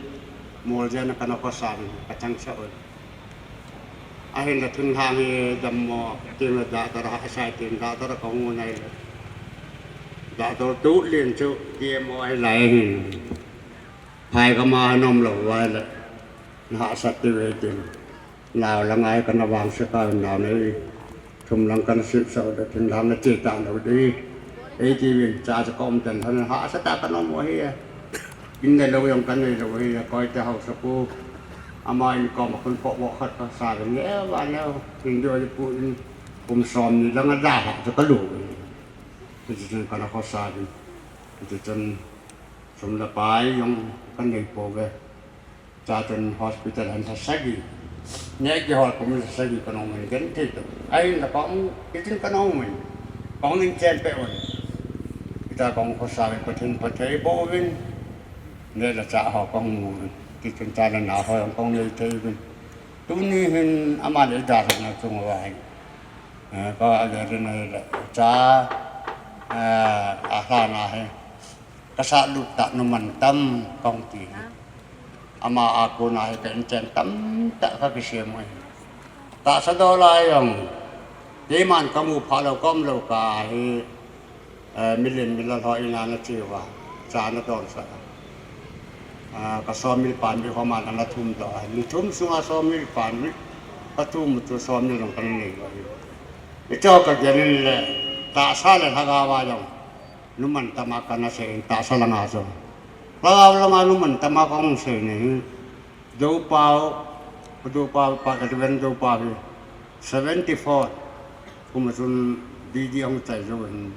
Moljen a kana khosan, ka changseh un. Ahinla thinglhang hi dammo, teng le doctor hahsa teng doctor kahung un ahile. Doctor tu lin chu, D M O ahi lai ahin. Phai kama nom lou ahile. Na hahsat diu ve tin. Nao langa hi kana vangse kha nao nei. Thum lang kana sipsah u le thinglhang na che talou ding. Eiti uvin cha cha ka um ten lhon hahsa tah kana um u ahi. In le lou jong kanei lou ahi, koite haosa pu. Ama in kom a kon phoh boh khat ka sa le, neo va neo, in doi pu in, kum som ni lang a da ha chu ka lu. Hiti chun kana khosa in. Hiti chun sum le pai jong ka nei pouve. Cha chun hospital han tha sagi. Neh kihol kum tha sagi ka nung in gen thei tu. Ahin la kong, hiti chun ka nung in. Kong in chen pe un. Hita kong khosa in Pathen phatthei boh uvin. Neh le chah ho kong mu. Ti chun cha le nao ho jong kong nei thei uvin. Tuni hin ama le dalhahna chung uva hin, eh, ka gel in ahile cha, eh, a lhana hi ka sah lut tah numan tam kong ti hi. Ama a kona hi ka inchen tamtah ka kisem u hi. Tahsa dol a jong keiman ka mu pha lou, ka um lou kah a hi, eh, milen milal ho in ana che uva, cha ana donsah a. Ah, ka sawmil pan bik ho man ana thum doh a. Ni thum sunga sawmil pan bik ka thum u chu sawmil jong kana nei uva hi. Hicho ka gel in le, tahsa le lhagao a jong numan tam a kana sei in, tahsa langa chu. Lhagao langa numan tam a ka hung sei ni hi. Dopau, Dopau pa, ka Reverend Dopau hi seventy four kum a chun D D ahung chai jou in,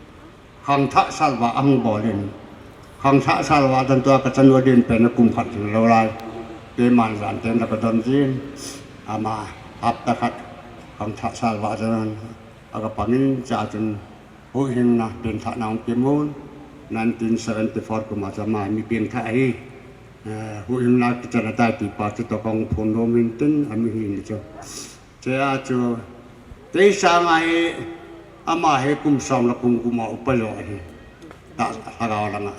khangthah salvah ahung bol in, khangthah salvah dan tua ka chanu a din pen a kum khat lou lai, keiman jan ten la ka don jin, ama hapta khat khangthah salvah dan a ka pang in, cha chun huhhingna, penthahna hung kimun, nineteen seventy four kum a chu ama mi pengthah ahi. Eh, huhhingna kichan a tai ti pa chu toh kong phon nom in tin, ami hi ni chu. Che a chu, kei sanga hi, ama hi kum som le kum gup a upa jo ahi. Tah lhagao langa.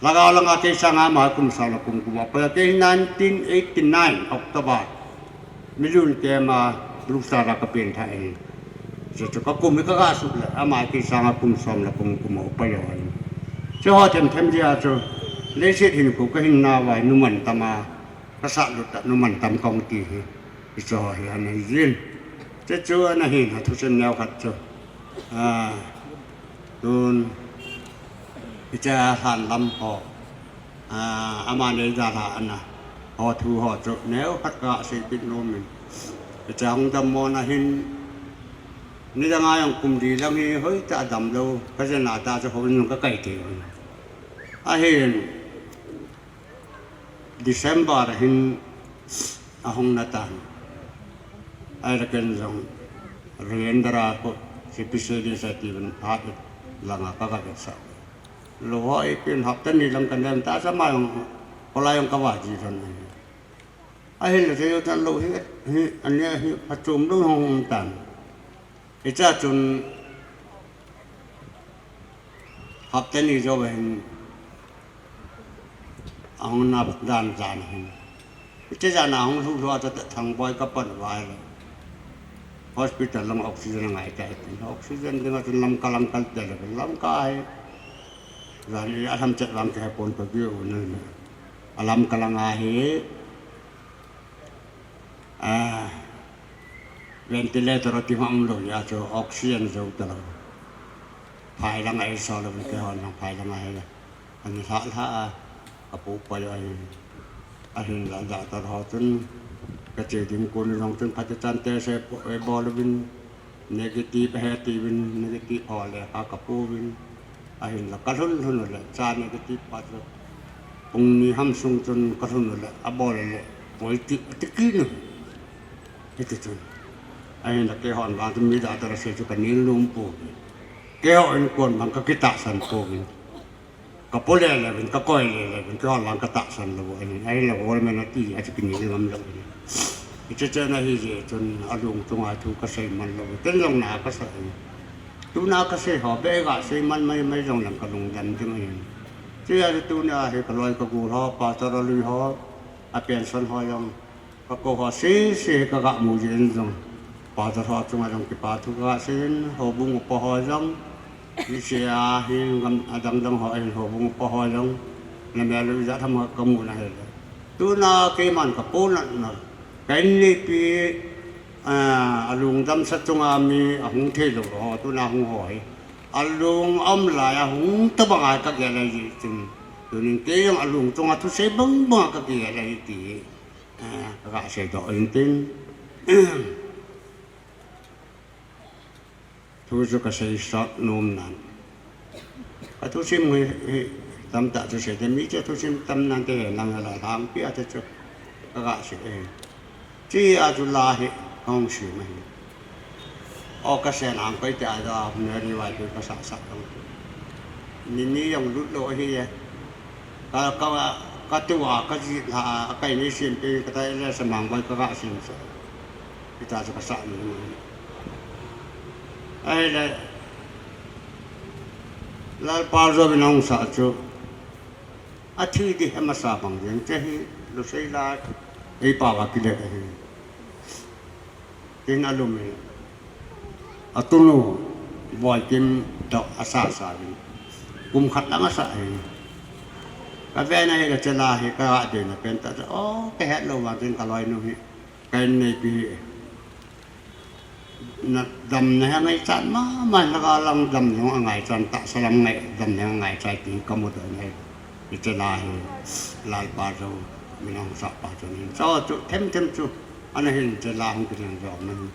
Lhagao langa kei sanga ama kum som le kum gup a upa jo. Kei nineteen eighty nine October. Milun kema lusara ka pengthah ahi. Chu chu ka kum hi ka ga sut le, ama kei sanga kum som le kum gup a upa jo ahi. Chu ho themthem jeh a chu, leiset hinkho ka hinna uva numan tam a, ka sah lut tah numan tam kong ti hi. Hiche ho hi ana hi jin. Hiche chu ana hin, a thusim neo khat chu. Ah, tun, hiche a lhan lam ho. Ah, ama nei dalha ana. Ho thu ho chu neo khat ka seipeh nom in. Hiche a hung dammo na hin. Nidang a jong kum li lang hi hoitah a damlou. Ka jen a ta chu houin jong ka kai thei u. Ahin. December a hin ahung na tan. Ahile ken jong Rajendra ko C P C D sa ti ban phat langa ka ga vetsah. Lou ho ipi in hapta ni lang ka nem ta sa ma jong, kolai jong ka va ji lhon ahi. Ahile chu tan lou hi, hi, ani hi phachom lou hung tan. Hiche a chun hapta ni jou hin ahung na dan jan hin. Hiche jan a hung lhu lhu a chu Thangboi ka pan uva ahile. Hospital lang oxygen angai tai tin. Oxygen dinga chun Lamka lang kal te le Lamka hi. Jan hi a lhamchet vang kihe pon ka view u na le. A Lamka langa hi. Ah, ventilator a ti hmang lou, a chu oxygen jou talou. Phai lang a ei so lou, keihon lang phai lang a hi. Ani lha lha a, ka pu pai a hin. Ahin la doctor ho chun, ka che ding kon jong chun, phat chan test bol uvin, negative ahi ati uvin, negative ho le kha ka pu uvin. Ahin la ka lhun lhun u le, cha negative pa chu pung ni ham sung chun ka lhun u le, a bol u le, poi ti, ati kit u. Hiti chun. Ahin la keihon vang chun mi doctor a sei chu ka nil nom pouve. Keiho in kon vang ka kitahsan pouve. Ka po le le uvin, ka koi le le uvin, keihon vang ka tahsan lou u ahi. Ahin la government a ti a chu kinel ngam lou u ahi. Hiche chen ahi jeh chun a lung chunga thu ka sei man lou u. Ken jong na ka sa ahi. Tuna ka sei ho beh ga sei man mai mai jong leng ka lungdam ding ahi. Hiche a chu tuna hi ka loi ka gol ho, pastor a lui ho, a pension ho jong. Ka kou ho sese hi ka ga mu jeh in jong. Pastor ho chunga jong kipa thu ka ga sei in, houbung upa ho jong. Hiche a hi gam adang dang ho hin houbung upa ho jong. Na mel u ijat ham ka mu na hile. Tuna keiman ka ponatna. Ka in neipi, ah, a lungdam sa chunga mi ahung thei lou ho, tuna hung ho hi. A lung a um lai a hung tabang a ka gel ahi jeh chun. Tunin kei jong a lung chunga thusei bang bang a ka gel ahi ti. Ka seidoh intin, thu chu ka sei sot nom nan. Ka thusim hi, hi tamtah chu sei te, mi chu thusim tam nan te, lang la lang pi a te chu ka ga sei e. Chi a chu la hi ka hung sim ahi. O ka sen ang koi te a da, Mary White ka sa sa dong. Ni ni jong lut lou ahi e. Ka, ka, ka tua, ka ji la, ka ni sim pe, ka ta le sa mang bai ka ga sim sa. Kita chu ka sa ni. Ahile, Lalpa Jouvin ahung sah chu, athi di he masa bang jeng che hi, lusei la, ei pao a kile hi. Tin alum hi, atunu, Boikim toh asa sa hi. Kum khat lang asa hi. Ka ve na hi ka che la hi, ka ga de na pen ta, o, ka het lou vang tin ka loinu hi. Ka inneipi hi. Na, damna hi angaichat mama, lhagao lang damna hi angaichat, tahsa lam ngai, damna hi angaichat ti ka mu doh ahi. Hiche la hi, Lalpa Jou, min ahung sah pa chu ahin. Chu, chu, them them chu, ana hin hiche la hung kilhen jo ahi.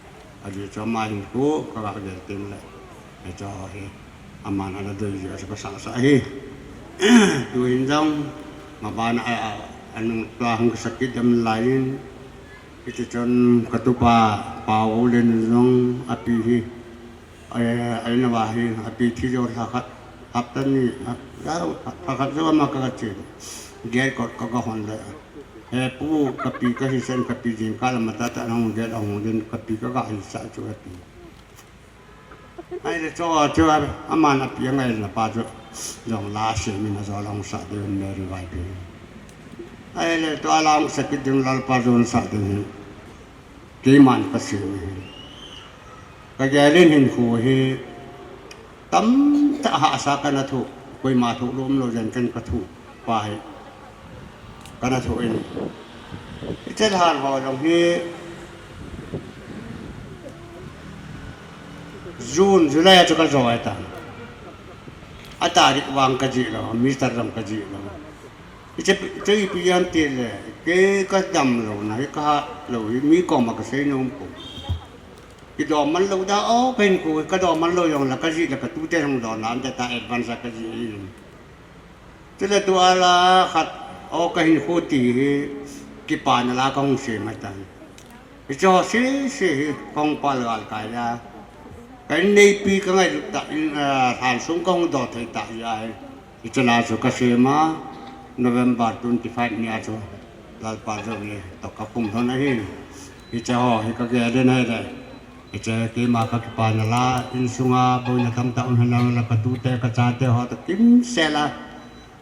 Ajeh chu ama hinkho, ka ga gel tin le. Hiche hi, aman ana dei jeh a chu ka sah sah ahi. Tu hin jong, ma bana a, a, anung tua hung kisakit dem lai in, Hiti chun ka tupa Pau Len jong api hi, eh, aina va hi, api thi jo lha khat, hapta ni, ha, lha khat jo ama ka che. Gel kot ka ga hon le. He pu, ka pi ka hi sen, ka pi jingkah lam a tata nang gel ahung din, ka pi ka ga hi sa chu api. Ahile chu, chu, aman api angaina pa chu, jong la semin ajol ahung sah ding Mary White. Ahile tua la hung sah kit ding Lalpa Jou sah ding hi. Keiman ka sem hi. Ka gel in hinkho hi, tamtah hahsa kana thoh, koima thoh lou um lou jen ken ka thoh. Pa hi. Kana thoh in. Hiche lhan ho jong hi June, July a chu ka jo ahitan. A tarik vang ka jih lou, meter jong ka jih lou. Hiche, hiche ipi ham tile, kei ka dam louna hi ka hah lou hi, mi koma ka sei nom poi. Kidoh man lou da, o, ka hinkho hi ka doh man lou jong le ka jih le ka tute hung doh nan te ta advance a ka jih in. Chule tua la khat, o, ka hinkho ti hi, kipana la ka hung sem ahitan. Hiche ho sese hi, ka hung pal gal kai a. Ka inneipi ka ngailut tah in, ah, lhan sung ka hung doh thei tah jeh ahi. Hiche la chu ka sem a, November twenty-five ni a chu, Lalpa Jou ni toh ka kum lhon ahi. Hiche ho hi ka gel in ahile. Hiche keima ka kipana la, insunga boina tamtah um henlang la ka tute ka chate ho toh kimsel a.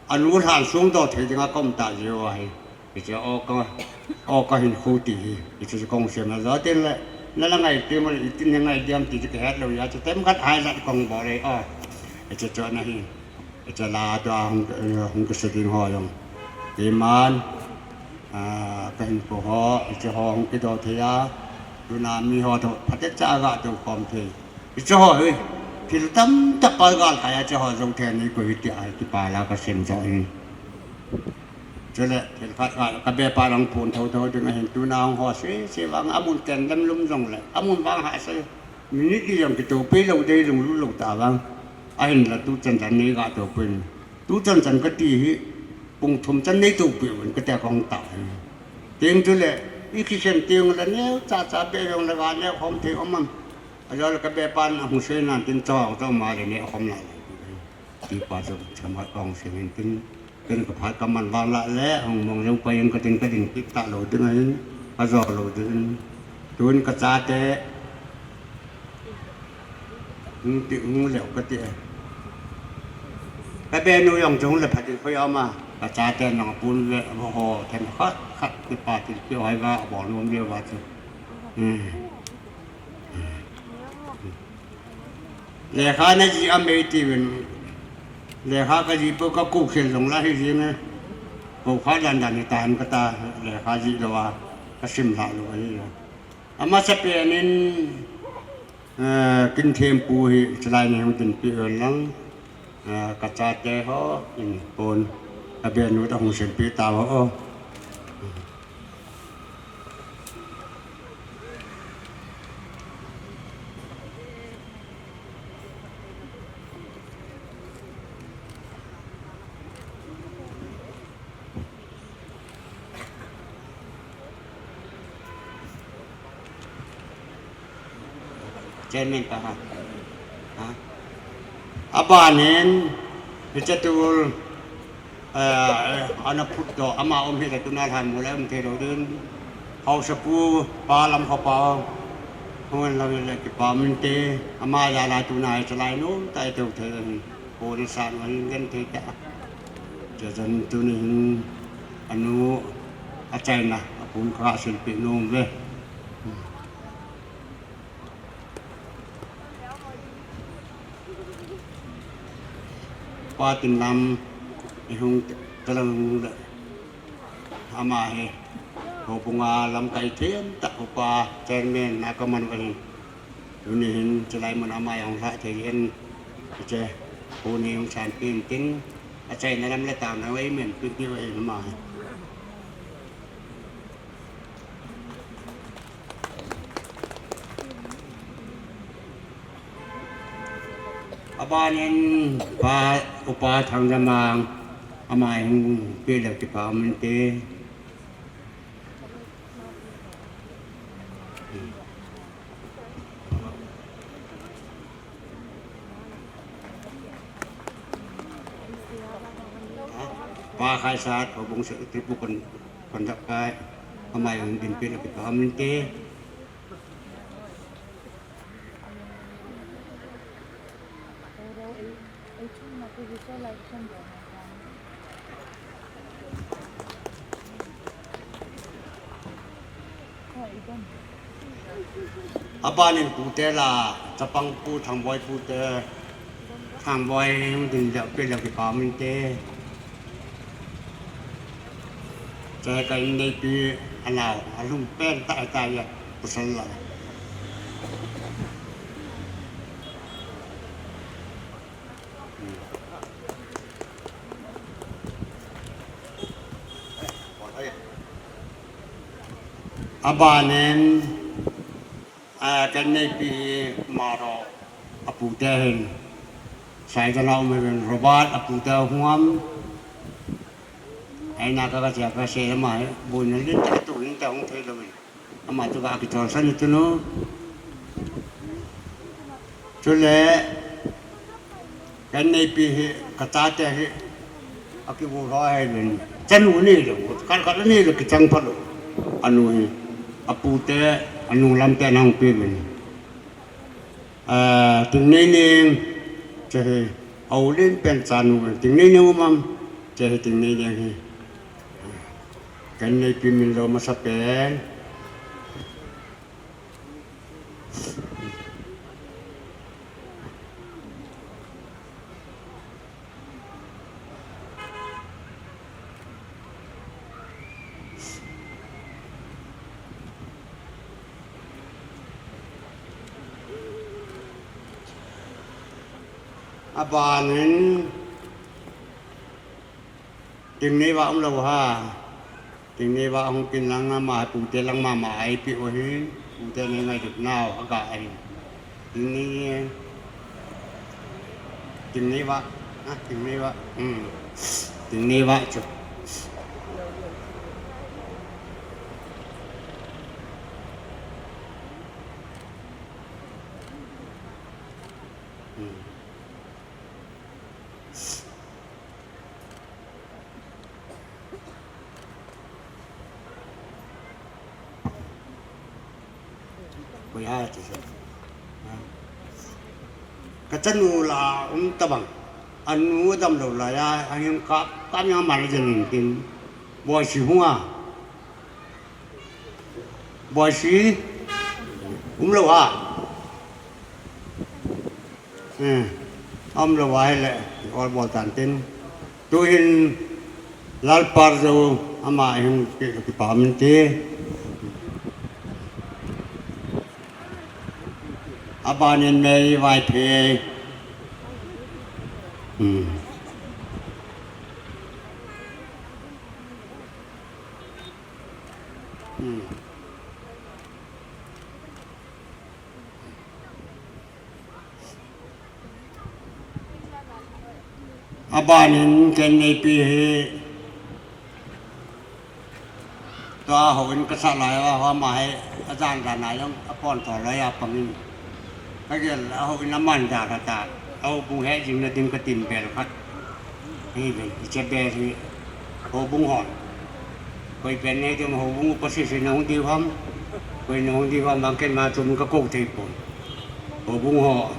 Anu lhan sung doh thei dinga ka um tah jeh u ahi. Hiche o ka, o ka hinkho ti hi. Hiche chu ka hung sem a jo tin le. Na la ngai ti mo le, itin hi ngai diam ti chu ka het lou a, chu tem khat hai jat ka hung bol e o. Hiche chu ana hi. Hiche la tua hung, hung kisa ding ho jong. Keiman, ah, ka hinkho ho, hiche ho hung kidoh thei a. Tuna mi ho toh phatecha a ga tou khom thei. Hiche ho hi, thil tamtah pal gal kai a hiche ho jou thei nei koi hi tia hi kipah a ka sem jo hi. Chule, thil khat ka, ka bepa lang phun tho tho ding ahin tuna hung ho sese vang, amun ten lem lum jong le, amun vang hahsa, minute li jong kitoupei lou dei lunglut lou ta vang, ahinla tu chan chan nei ga toupei. Tu chan chan ka ti hi, pung thum chan nei toupei uvin ka tia ka hung tao hi. Tin chule, i kikhen teng le neo cha cha be jong le ga neo khom thei um am. Ajole ka bepan ahung sei nan tin chua chua ma le neo khom lai. Ti pa chu chama ka hung sei hin tin, tin ka phat ka man vang la le, hung mong jong pai in ka tin ka ding kit ta lou ding ahin, ka jo lou ding in. Tun ka chate, hung ti hung leu ka ti e. Ka benu jong chung le phat in koi ama, ka chate nang pun le, ho, them khat, khat, ti pa ti ki hoi va, bol nom le va chu. Hmm. Lekha na jih am ei tiuvin. Lekha ka jih poi ka kou khel jong la hi jing e. Kou kha dan dan hi tahen ka ta lekha jih lou a ka sim lha lou ahi. Amasapen in, eh, kin thempu hi chulai ni hung tin pi ol lang. Eh, ka chate ho in pon ka benu ta hung sim pi ta ho. Chairman pa ha. Ha? Abanin, hiche tul, eh, ana phutdoh, ama um hile tuna lhan mu le um thei lou din. Haosapu, pa Lamkhopau, hung lam le kipa um inte, ama jal a tuna hi chalai nom tah i tou thei in, kona san in gen thei tah. Chuchan tuni hin, anu, achaina, apum kasilpeh nom uve. Pa Tinlam, i hung talang le, ama hi, houbunga lamkai thei tah upa chairman na kaman u ahi. Tuni hin, chulai mun ama jong lhah thei in, hiche, pu ni hung sanpeh intin, achaina lam le taona u eimenpeh diu ahi ama hi. Abanin pa, upa Thangjamang, ama hin peh le kipa um inte. Pa Khaisat, houbung secretary pu kon, kondak kai, ama hin peh le kipa um inte. Abanin pute la, chapang pu, Thangboi pute, Thangboi hung din le peh le kipa um inte. Chai ka inneipi anao, alhum pen tah tah a, pasal la. Abanin, a, ka inneipi hi Maro, apute ahin. Saigana um ahin, Robert, apute ahung am. Aina ka, ka chia ka sei ama hi, boina lentah, tou lentah hung thei lou in. Ama chu ka kitolsan u tunu. Chule, ka inneipi hi, ka chate hi, akigol ho ahi uvin. Chanu anei lou, khat khat anei lou, kichang phalou. Anu hi, apute, anu lamte ana hung pe uvin. Ah, Tingneineng, che hi, a u len pen chanu, Tingneineng um am, che hi Tingneineng hi. Ka inneipi min lou masapen. Abanin, Tingneiva umlou ham. Tingneiva hung kin lang ama, pute lang mama a eipeh u ahi. Pute nei ngailutnau aga ahi. Tingnei, Tingneiva, ah, Tingneiva, hmm. Tingneiva chu. Hmm. Koi ham ti sa. Ka chanu la um tabang. Anu damlou laiya, ahin ka, ka nia mal jeng in tin. Boisi hung a. Boisi. Umlou ham. Eh, aumlou ahile, ol bol tan tin. Tuhin Lalparjou ama hin ki, kipa um inte. Abanin Mary Vaiphei. Hmm. Hmm. Abanin ka inneipi hi. Tua houin kasah laiya, hou ama hi, ajan jan a jong, apon tho laiya pangin. Kagel a houin aman da khat a, houbung hejing na ding katin bel khat. Hi bel, hiche bel hi houbung hon. Koi pen nei ding houbung upa sese na hung diu ham. Koi na hung diu ham, bang ken ma chom kakou thei pon. Houbung ho.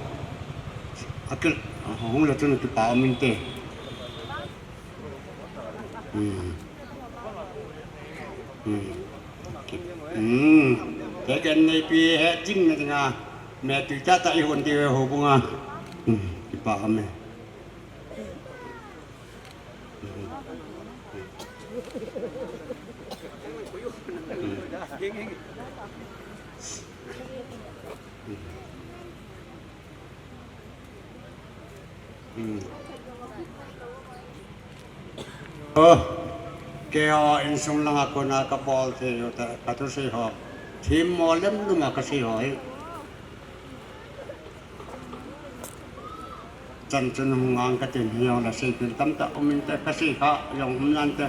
Akil, hung la chun kipa um inte. Hmm. Hmm. Hmm. Kei ken neipi hejing na dinga. Me tui tata i hon diu houbung a. Hmm. Kipa um e. Hmm. Hmm. Hmm. Hmm. Oh, keiho insung langa kona kabol thei u ta, kathusei ho. Themmo lem luma kasei ho hi. Chan chun hung ngang katin hijongle seipeh tamtah um inte, kasei kha jong um nante.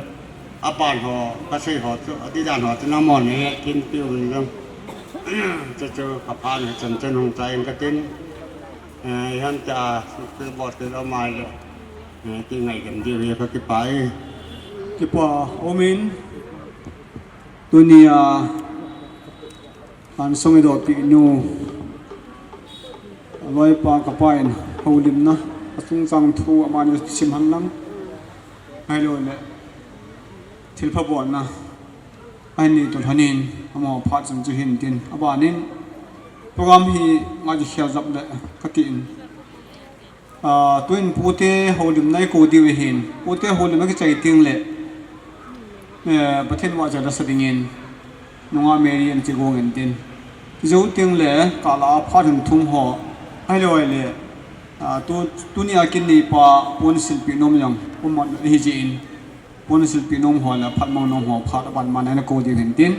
Aban ho, kasei ho chu, adidan ho chu namo nei, thinpi um jong. Chu chu kaphan hi chan chun hung chai in katin. Eh, ihan ta, kibol kit lou mai le. Eh, kingaidam diu hi kakipah e. Kipa umin, tunia, Lhansong idohpi nu, aloipa kapa in houlimna, achungchang thu amani sim henlang. Ahilouleh, thilpha bolna ahin nei toh lhonin, amaho phat chan chu hin tin. Abanin, program hi ngai kikhel jep le katin. Ah, tuin pute houlimna ikou diu ahin. Pute houlimna kichai teng le, eh, Pathen vahchoi lasa dingin, nungah Mary in chegong in tin. Chujou teng le, kala phat hung thum ho. Ahilouleh, ah, tu, tunia kin neipa pon silpeh nom jong um mat ahi jeh in. Pon silpeh nom ho le phat mang nom ho phat aban man a nakou diu hin tin,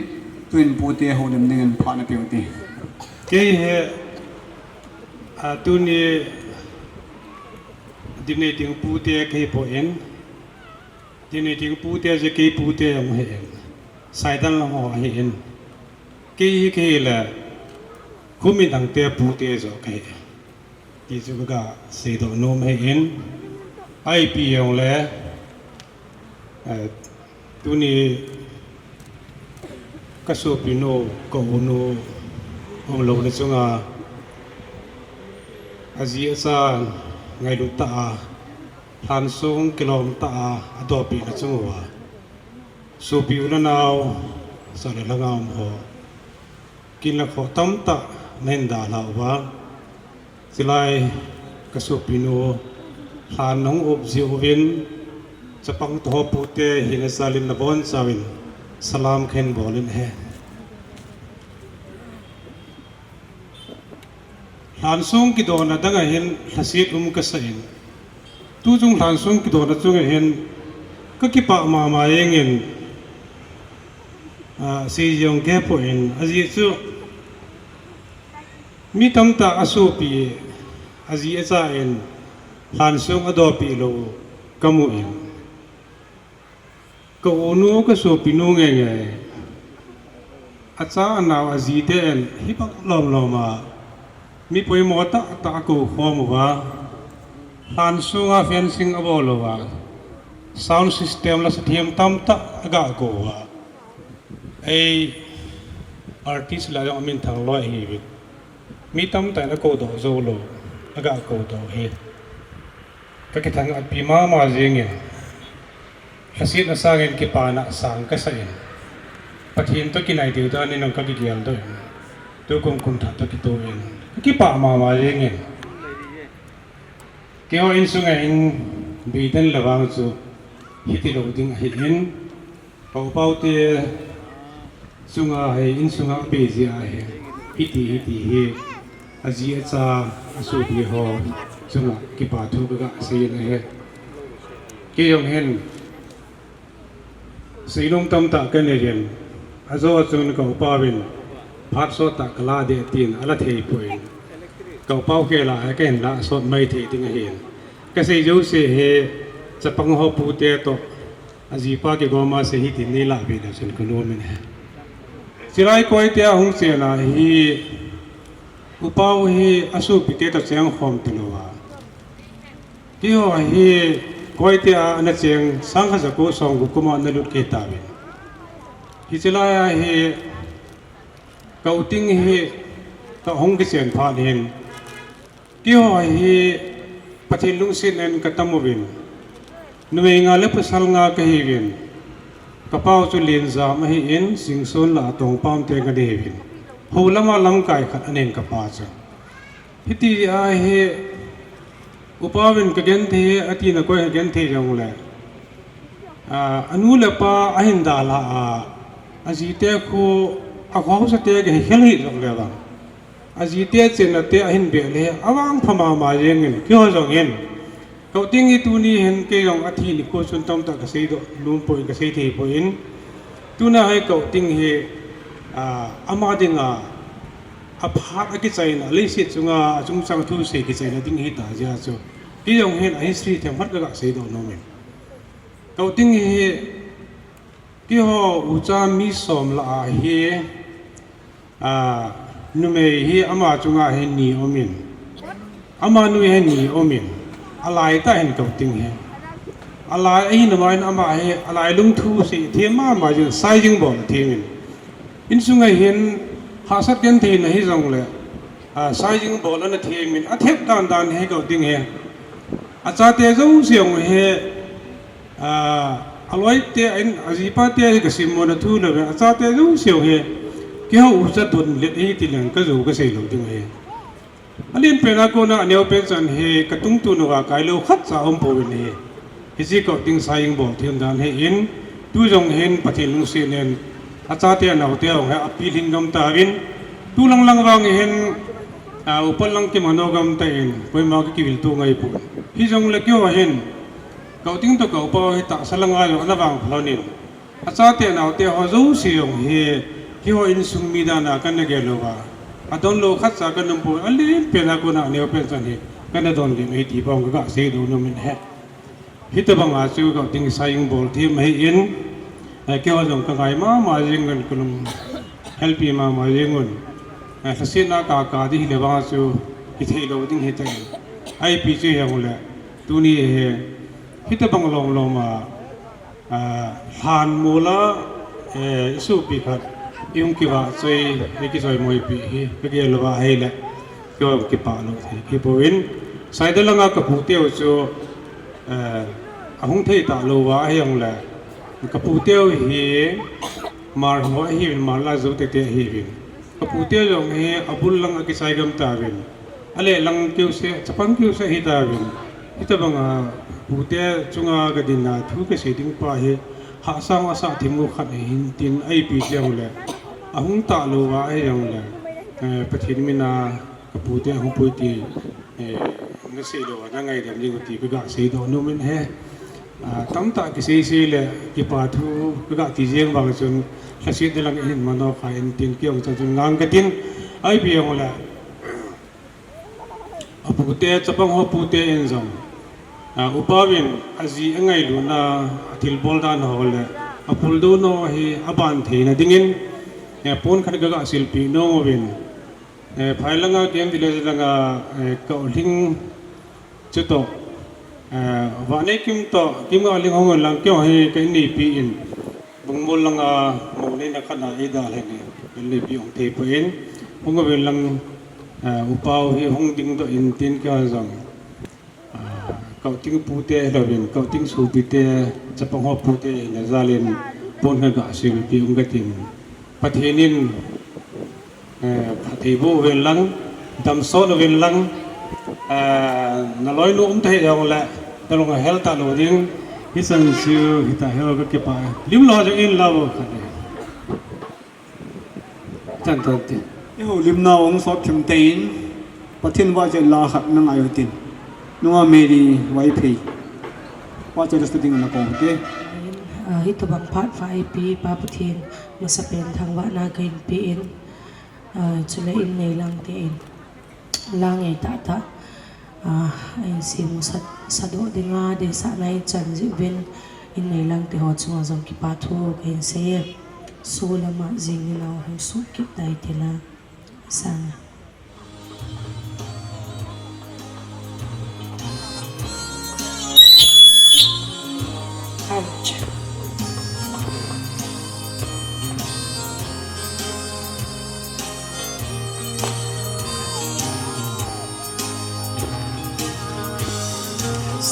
tuin pute houlim dingin phat napeh u hite. Kei hi, a, tuni dinei ding pute kahi poi, dinei ding pute chu kei pute jong ahin, Saidan lang ho ahin. Kei hi kahi le, Khumindang te pute joh kahi. Ti chu kaga seidoh nom ahin, ipi jongle, eh, tuni kasopinu, ka unu, umlouna chunga, aji acha ngailut tah a, lhansong kilom tah a, adohpina chung uva, sopi u le nao, sah le lhanga um ho, kin le kho tamtah nahin dalha uva. Chulai kasopinu lhan nahung up jiuvin, chapang toh ho pute hina jalin nabonchauvin salam kahin bolin ahi. Lhansong kidona dang ahin lhaset um kasah in, tuchung lhansong kidona chung ahin kakipah mama jengin, ah, seijong kahepoi, ajeh chu mi tamtah asopi, aji acha in lhansong adohpeh lou kamun, ka unu kasopinu ngeingei, acha anao ajiten hibang lomlom a mi poimo tahtah akou khom uva, lhansunga fencing abol uva, sound system le sathem tamtah agakou uva, ei artist lah jong aminthang loi ahiuvin, mi tamtah in akoudoh joulou, agakou doh hi kakithangvahpi mama jengin, lhasetna sangin kipana sang kasah in, Pathen toh kinai diu danin jong kakigeldoh in, tukum kum thah toh kitoh in kakipah mama jengin, keiho insunga hin beidan le vang chu hitilou ding ahin, ka upa u te chunga hi, insunga abei jeh a hi, hiti hiti hi, aji acha, asopi ho chunga kipa thu kaga seiyin ahi. Kei jong hin seinom tamtah kanei jin, ajo chun ka upa uvin phat sottah kala ding tin ala theipoi, ka upa u khel a hi kahin la sot mai thei ding ahin, kasei jouse hi chapang ho pute toh ajipa kigoma sei hitin neilah vele chun kanom in ahi. Chulai koite ahung chena hi, Upau hi asopite toh cheng khom talou a, keiho hi Koite a ana cheng sangkhat jako somgup kum a ana lut kei tauvin. Hiche lai a hi Kaoting hi kahung kichen phat hin, keiho hi Pathen lungset in katam uvin, numei nga le pasal nga kahiuvin, kapau chu Lenjam ahin, Singson lah a Tongpam te kahiuvin, hou lama lamkai khat ahin kapa chu. Hiti ahi, upa uvin kagenthei atina koi kagenthei jongle, a, anu le apa ahin dalha a, ajite khu, akhohsate kahi khel hih jongle vang, ajite chenna te ahin beh le avangpha mama jengin, keiho jong hin Kaoting hi tuni hin kei jong athi nikho chun tamtah kaseidoh nompoi, kasei theipoi. Tuna hi Kaoting hi, a, ama dinga aphat akichaina, leiset chunga achungchang thusei kichaina ding hita jeh a chu, kei jong hin a history themkhat kaga seidoh nomin. Kaoting hi keiho ucha mi som lah a hi, a, numei hi ama chunga hi ni umin, amanu hi ni umin, alaitah hin Kaoting hi, alai ahina ma in ama hi alai lungthu sei them mama jin, saijing bol themin, insunga hin hahsat gentheina hijongle, a, saijing bol ana themin, athep dandan hi Kaoting hi, achate jouse jong hi, a, aloite in, ajipate hi kasimmo na thu louvin, achate jouse jong hi keiho ucha donlet ahi tileng kajou kaseilou ding ahi. Alenpen a kona aneopen chan hi katungtun uva kailou khatcha umpouvin ahi. Hiche Kaoting saijing bol them dan hi in, tu jong hin Pathen lungset in achate anaote jong hi apilhing gam tauvin, tu langlang vang hin, a, upa lang kimano gam tan, koima kakivilto ngaipon. Hijongle keiho hin Kaoting toh ka upa hi tahsa langa jong ana vangpha lhonin, achate anaote ho jouse jong hi keiho insung mi dan a kana gel uva, adonlou khatcha kana umpon, alenpen a kona aneopen chan hi kana donlih ahi ti bang kaga seidoh nomin ahi. Hitobanga chu Kaoting saijing bol them ahin, eh, keiho jong kangai mama jengun, kalung helpi mama jengun, eh, lhasetna kaka ding hile vang chu kitheilou ding hitan, ipi chu hijongle, tuni hi hitobang lomlom a, a, lhanmol a, eh, isopi khat ihung kivahchoi, ikichoimoipi hi kagel uva ahile, keiho kipah lou thei kipouvin, Saida langa kaputeu chu, eh, ahung thei talou uva ahijongle, kaputeu hi Hmar ho ahiuvin, Hmar lah a jou teitei ahiuvin, kaputeu jong hi abul lang akichai gam tauvin, aleh lang keuse, chapang keuse ahitauvin, hitobanga pute chunga kadinna thu kasei ding pa hi hahsang asah themmo khat ahin tin, ipi hijongle, ahung talou uva ahijongle, eh, Pathen mina kapute ahung pui ti, eh, nasei louva nangaidam ding u ti kaga seidoh nomin ahi. A, tamtah kisei sei le kipa thu kaga ti jeng vang chun, lhasetna lang ihin mano kha intin, kei jong chan chun ngang katin, ipi jongle, apute, chapang ho pute in jong, a, upa uvin aji angailutna, athilbol dan ho le aphuldoh nau hi aban theina dingin, eh, pon khat kaga silpeh nom uvin, eh, phai langa, K M Village langa, eh, Kaolhing chutoh, eh, Vahneikim toh Kimngaolhing hung un lang, keiho hi ka inneipi in, Bungmol langa mou neina khat a eidalhan in, inneipi hung theipoi, hung uvin lang, eh, upau hi hung dingdoh intin, keiho jong, ah, Kaoting pute hilouvin, Kaoting sopite, chapang ho pute hina jalin, pon khat ga silpeh ung katin, Pathen in, eh, phatthei boh uvin lang, damsot uvin lang, eh, naloinu um tahih jongle, nalung ahel talou ding, hichan chu hita hel kakipah, limlou jong in lau khat e. Chan tante. Ihoulimnau hung sot thim tein, Pathen vahchoi la khat nangai utin, Nunga Mary Vaiphei, vahchoi la sa ding ana kou te. Ah, hitobang phat pha eipe Pa Pathen masapen thangvahna kahin pe in, ah, chule inneilang te in la ngei tahtah, ah, ahin semu sat, sadoh dinga deisahna ichan jeh uvin, inneilang teho chunga jong kipa thu kahin sei e. Solama jing ninau hung suh kit tai tila sang.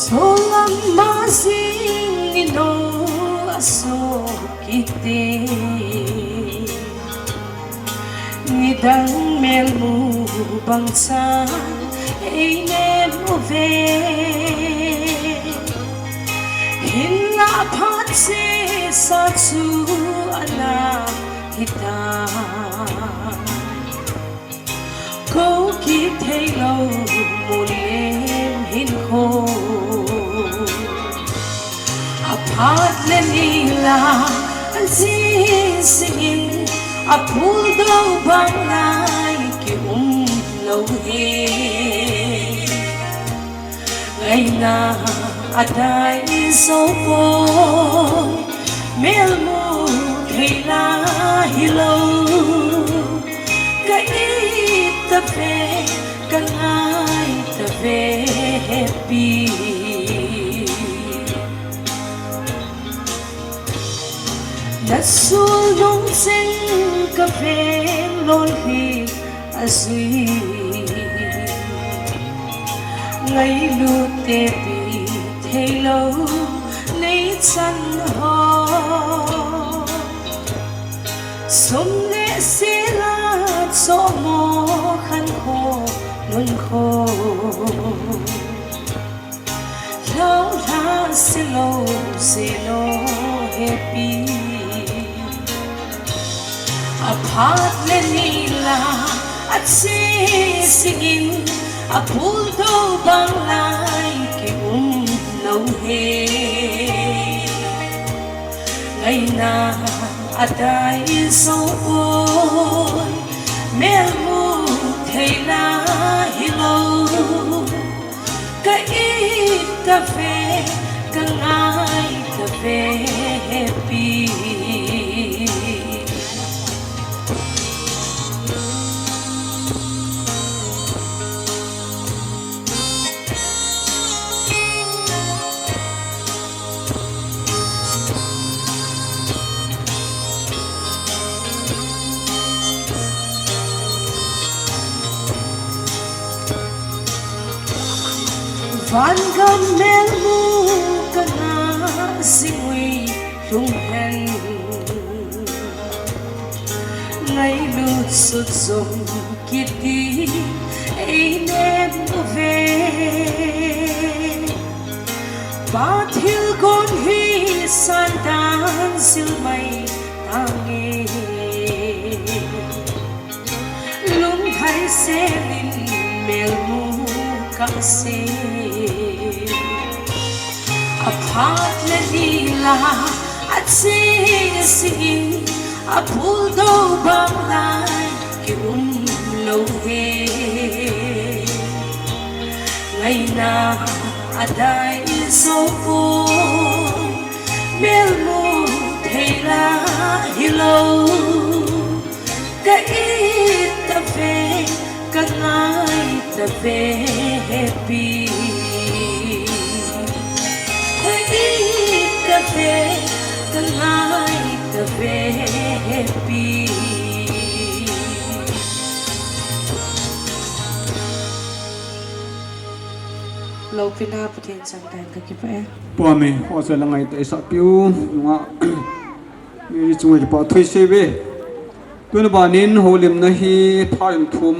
Solam ma jing ni no a so kiti. Nidang melmu bang chan ei nem uve. Hinlah phat sesa chu ana hitan. Kou kithei lou mun lem hinkho. Aphat le nila, ajing singin, apul dou bang lai kium lou hi. Ngaina adai jou poi, melmu thei la hilou. Ka it tave, ka ngai tave pi. Na sulnung cheng ka ven lol hi ajui. Ngailut tepi thei lou nei chan ho. Sum le sila chomo khan kho nun kho. Lou la se lou se lou he pi. Aphat le nila, ajing singin, apul dou bang lai kium lou hi. Ngaina adai jou poi, melmu thei la hilou. Ka it tave, ka ngai tave pi. Vangam melmu ka na singui lung hen. Ngailut sut jong kiti ei nem uve. Pa thilgon hi sandan sil mai tange. Lunghai selin melmu ka se. Aphat le nila, ajing singin, apul dou bang lai kium lou hi. Ngaina adai jou poi, melmu thei la hilou. Ka it tave, ka ngai tave pi. Ka it tave, ka ngai tave pi. Loupina Pathen chang tan ka kipah e. Pami, hosa la ngai ta isah piu, nunga. Mi chunga kipah thu isei uve. Tuna banin houlimna hi phat in thum.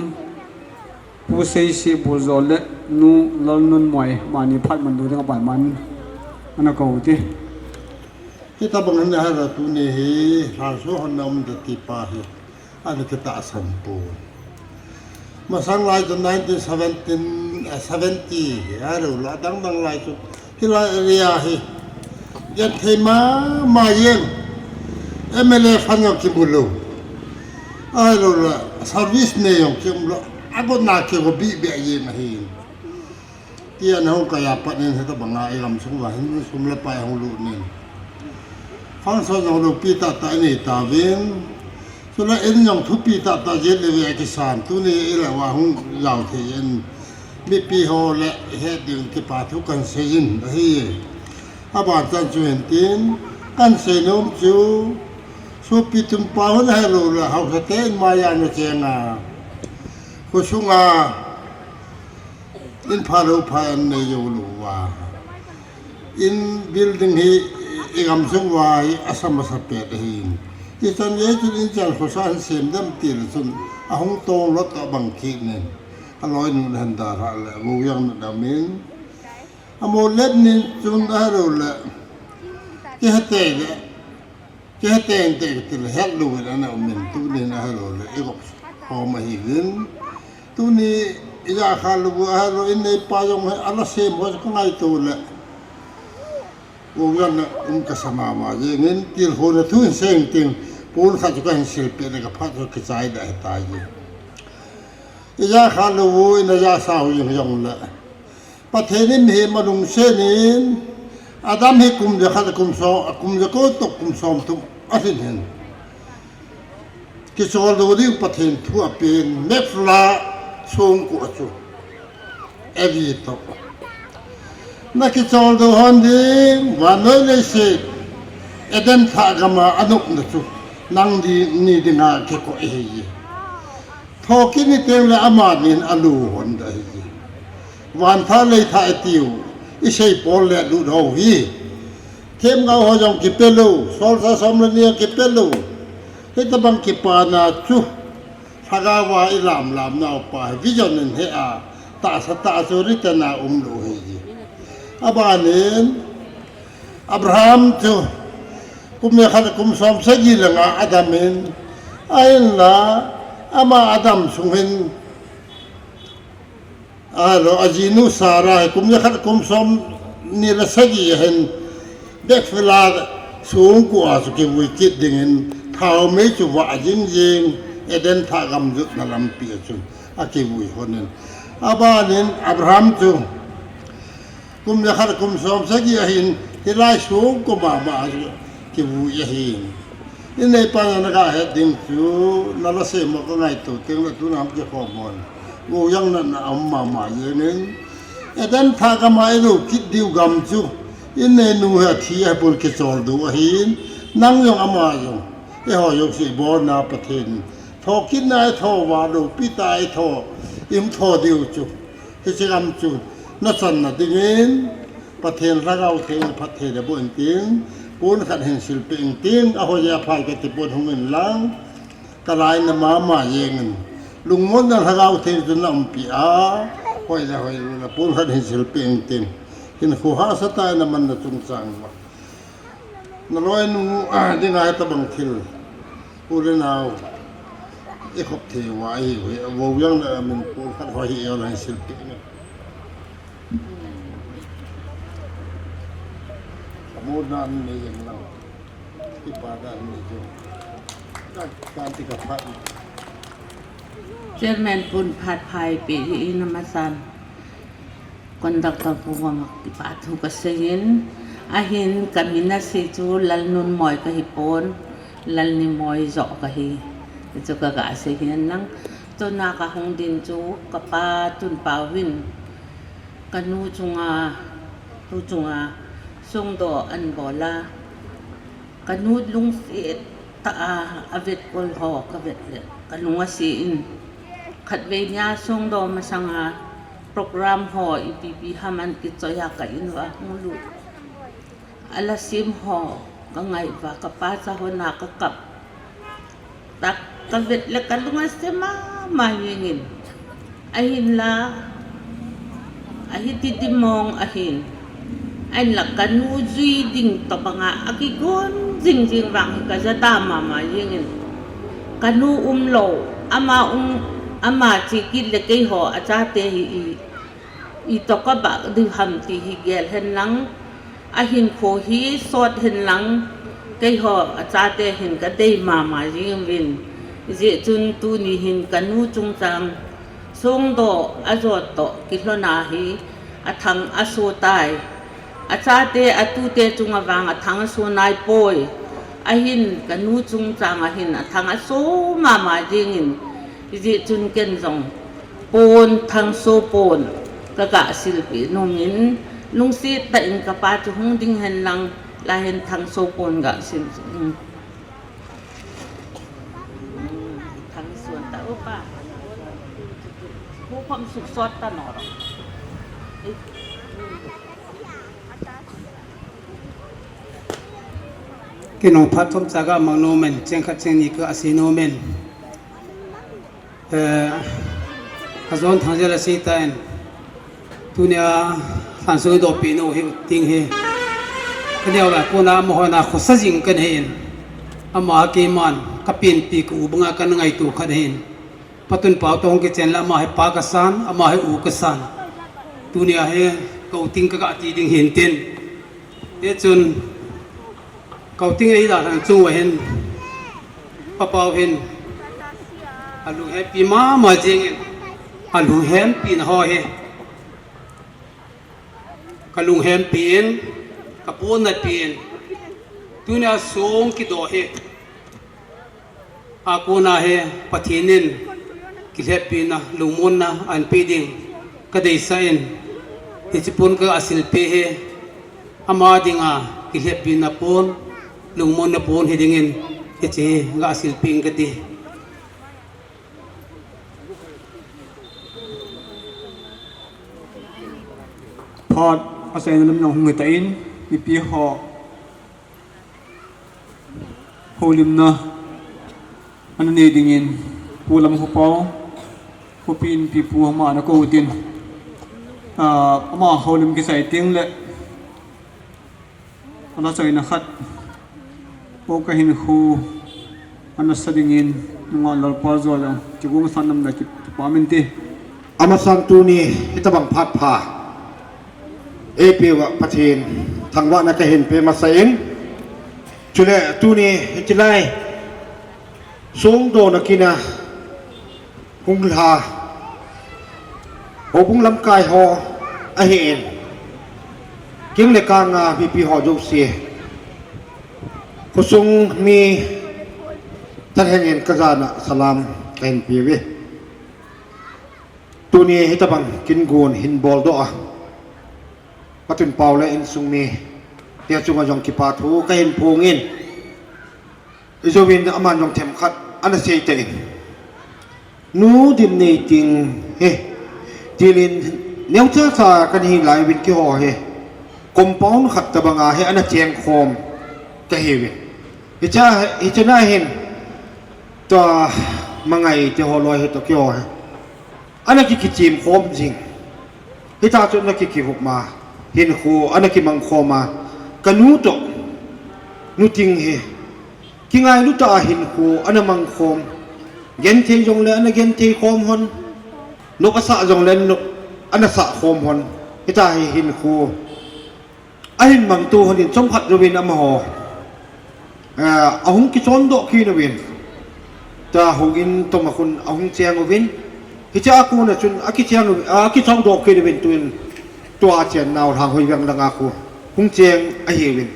Pu Seisi Buljo le Nu Lalnunmoi mani phat man lou ding aban man. Ana kou te. Hitabang hin ahile tuni hi, lhaso hon na um da ti pa hi. Ana kitahsan pon. Masang lai chu nineteen seventeen, eh, seventy, ahilou le adang dang lai chu. Hilai area hi. Genthei mama jeng. M L A fund jong kimu lou. Ahilou le service nei jong kium lou. Agotna kigo bih beh jeng ahi. Tia na hung kaiya pat nin hitabanga ilam sung uva hin sum le pai hung lut nin. Function jong loupi tahtah inei tauvin. Chule in jong thupi tahtah jet le ve akisan. Tuni ileh uva hung jao thei in. Mipi ho le het ding kipa thu kan sei in ahi. Aban chan chu hin tin, kan sei nom chu, sopi tumpa hon ahilou le, haosa te in maiya na chenga. Khosunga, in phalou pha an nei jou lou uva. In building hi i gamsung uva hi asa masa pet ahin. Hichan gei chun in chan khosa hin sem dem tile chun ahung tong lot abang kit nin. Aloinu na hin dalha le, Vojang na damin. Amo let nin chun ahilou le. Kihetei le. Kihetei te kitil hetlou in ana umin, tunin ahilou le, i gop khom ahiuvin. Tuni ija khalou ahilou in neipa jong hi ala sem ho kangaito le. Vojang na um kasa mama jengin, tilkhouna thu hin seng ting, pon khat chu kahin silpeh le kaphat chu kichai da hitai. Ija khalou in aja sao jeng jong le. Pathen in mihem alungset in, Adam hi kum jakhat kum som, kum jako toh kum somthum alhin hin. Kicholdo ding Pathen thu apen, Machpelah songko a chu. Evi toh. Na kicholdo hon ding, vannoi leiset, Eden thah gam a anopna chu. Nangni dinga kiko ahi. Thokit ni teng le amanin alu hon da hi. Van thah lei thah itiu, isei pol le lut ho hi. Themgao ho jong kipe lou, solchah som le ni a kipe lou. Hitabang kipana chu, lhagao a ilam lam nau pa hi, vision in he a, tahsa tah chu written a um lou hi. Abanin, Abraham chu kum jakhat kum som sagi le nga adam in, ahinla ama adam sung hin, ahilou, ajinu Sarah hi kum jakhat kum somni le sagi ahin, Machpelah songko a chu kivui kit dingin, thaomei chu vah jing jing, Eden thah gam jutna lampi a chun akivui hon in. Abanin Abraham chu kum jakhat kum som sagi ahin, hilai songko mama a chu kivui ahin. Inei pa na naga het ding chu, nala sem ho kangaito teng le tuna ham kikhom hon. Vojang na na um mama jengin. Eden thah gam a ilou kit diu gam chu. Inei nu hi athi ahipon kicholdo ahin. Nang jong ama jong. Eiho jouse ibolna Pathen. Thokitna itho uva loupitah a itho. Ihung tho diu chu. Hiche gam chu nachanna dingin, Pathen Lhagao Theng in phatthei naboh intin, pon khat hin silpeh intin, ahoi aphai kati pon hung inlang, kalainat mama jengin, lungmonna Lhagao Theng chu naumpi a, hoi le hoi le pon khat hin silpeh intin, hinkho hahsatah in namanna chungchang uva. Naloinu, ah, dinga hitabang thil. U le nao. Ikhop thei uva ahi, Vojang na min pon khat ho hi, eiho lang silpeh nge. Kamu dan ni jeng lang. Ipa dan ni jeng. Kan, kan ti kaphat. Chairman pun phat phai pe hi ina masan. Conductor pu vang kipathu kaseiyin, ahin kamin asei chu Lalnunmoi kahipon, Lalnimoi joh kahi. Hichu kaga seiyin lang, tuna kahung din chu kapa Tunpao vin, kanu chunga, tu chunga, songdoh anbol a. Kanu lungset tah a, avet kol ho kavet le, kalung ase in. Khatvei nia songdoh masanga program ho ipi ipi ham an kichoi a ka in uva hung lut. Ala sem ho kangai uva, kapa cha hon a kakap. Tah kavet le kalung ase mama jengin. Ahinla, ahiti dimong ahin. Ahinla kanu jui ding tobanga akigon jing jing vang hi kaja da mama jengin. Kanu umlou, ama um, ama che kit le keiho achate hi i, ito kabah diu ham ti hi gel hen lang. Ahinkho hi sot hen lang, keiho achate hin kadei mama jing uvin. Hijeh chun tuni hin kanu chungchang songdoh ajot toh kilhon a hi athang aso tai. Achate atute chunga vang athang aso naipoi. Ahin kanu chungchang a hin athang aso mama jingin. Hijeh chun ken jong pon, thangso pon, kaga silpeh nomin, lungset tah in kapa chu hung ding hen lang, lai hin thangso pon ga sil, um, thangso ta upa. Pu khom suksot ta noro. Eh. Kei nung phat thum cha ka mang nom in, cheng khat cheng ni ka sei nom in. Eh, a jon thang jel a sei ta in. Tunia than sung do pi no hi ting hi. Ka neo la ko na mo ho na khosa jing kan hin. Ama keiman ka pin pi ku banga kan ngaito khat hin. Patun pau tong ke chen la ama hi pa ka san, ama hi u ka san. Tunia hi ko ting ka ka ti ding hin tin. Te chun Kauting ei da thang chung wa hin, papau hin, a lunghem pi mama jing in, a lunghem pi na ho hi, ka lunghem pi in, ka pon na pi in, tunia song kido hi, a kona hi, Pathen in, kilheppi na, lungmon na, an pi ding, ka deisa in, hichi pon ka asil pi hi, Ama dinga kilheppi na pon, lungmon na pon hi dingin, hichi hi nga asil ping ka ti. Phat, a sa ina lam nang hung hita in, mipi ho, holimna, ana nei dingin, pu lam ho pau, pu pin pi pu ama na ko tin. Ah, ama holim kisai ting le, Ana chaina khat. O ka hin khu. Ana sa dingin. Nunga lalpa zo la. Kigong san nam na ki, kipa min ti. Ama sang tuni. Hitabang phat pha. Ei pe wa Pathen. Thangvahna ka hin pe masa in. Chule tuni. Hitilai. Song do na kina. Hung lha. Houbung lamkai ho ahi in. King le kanga mipi ho jouse. Khosung mi thalheng in ka jana salam ka hin pe uve. Tuni hitabang kin gun hin bol doh a. Patun pau le insung mi. Tia chunga jong kipa thu ka hin phung in. Ijovin aman jong themkhat ana sei te in. Nu Dimneiting hi. Tilin neo cha cha kan hi lai vin kiho hi. Compound khat tabanga hi ana cheng khom ka hi vin. Hicha, hicha na hin. Tua mangai te ho loi hi to kiho hi. Ana ki kichim khom jing. Hita chu na ki kivup ma. Hin khu ana ki mang khom ma. Ka nu to. Nu Ting hi. Kingailu ta a hin khu ana mang khom. Genthei jong le ana genthei khom hon. Nop asa jong le nop ana sa khom hon. Hita hi hin khu. Ahin mang tu hon in chomkhat jouvin amaho. Ah, ahung kichon doh kit uvin. Ta hung in toma khun ahung cheng uvin. Hicha a kona chun akicheng uvin, ah, akichon doh kit uvin tuin. Tua chen nau hang hoi veng langa khu. Hung cheng ahi uvin.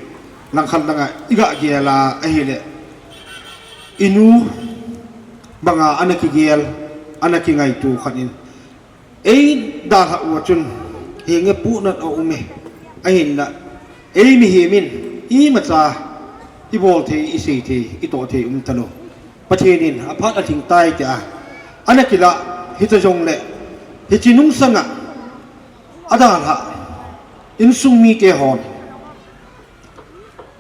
Langkhat langa iga gel a ahile. Inu banga ana kigel, ana kingaitu khat in. Ei dalha u chun, henge puhnat a um e, ahinla, ei mihem in, imacha, ibol thei, isei thei, ito thei um talou. Pathen in, aphat athing tai tia, ana kila, hita jongle, hichi nungsanga, adalha, insung mite hon,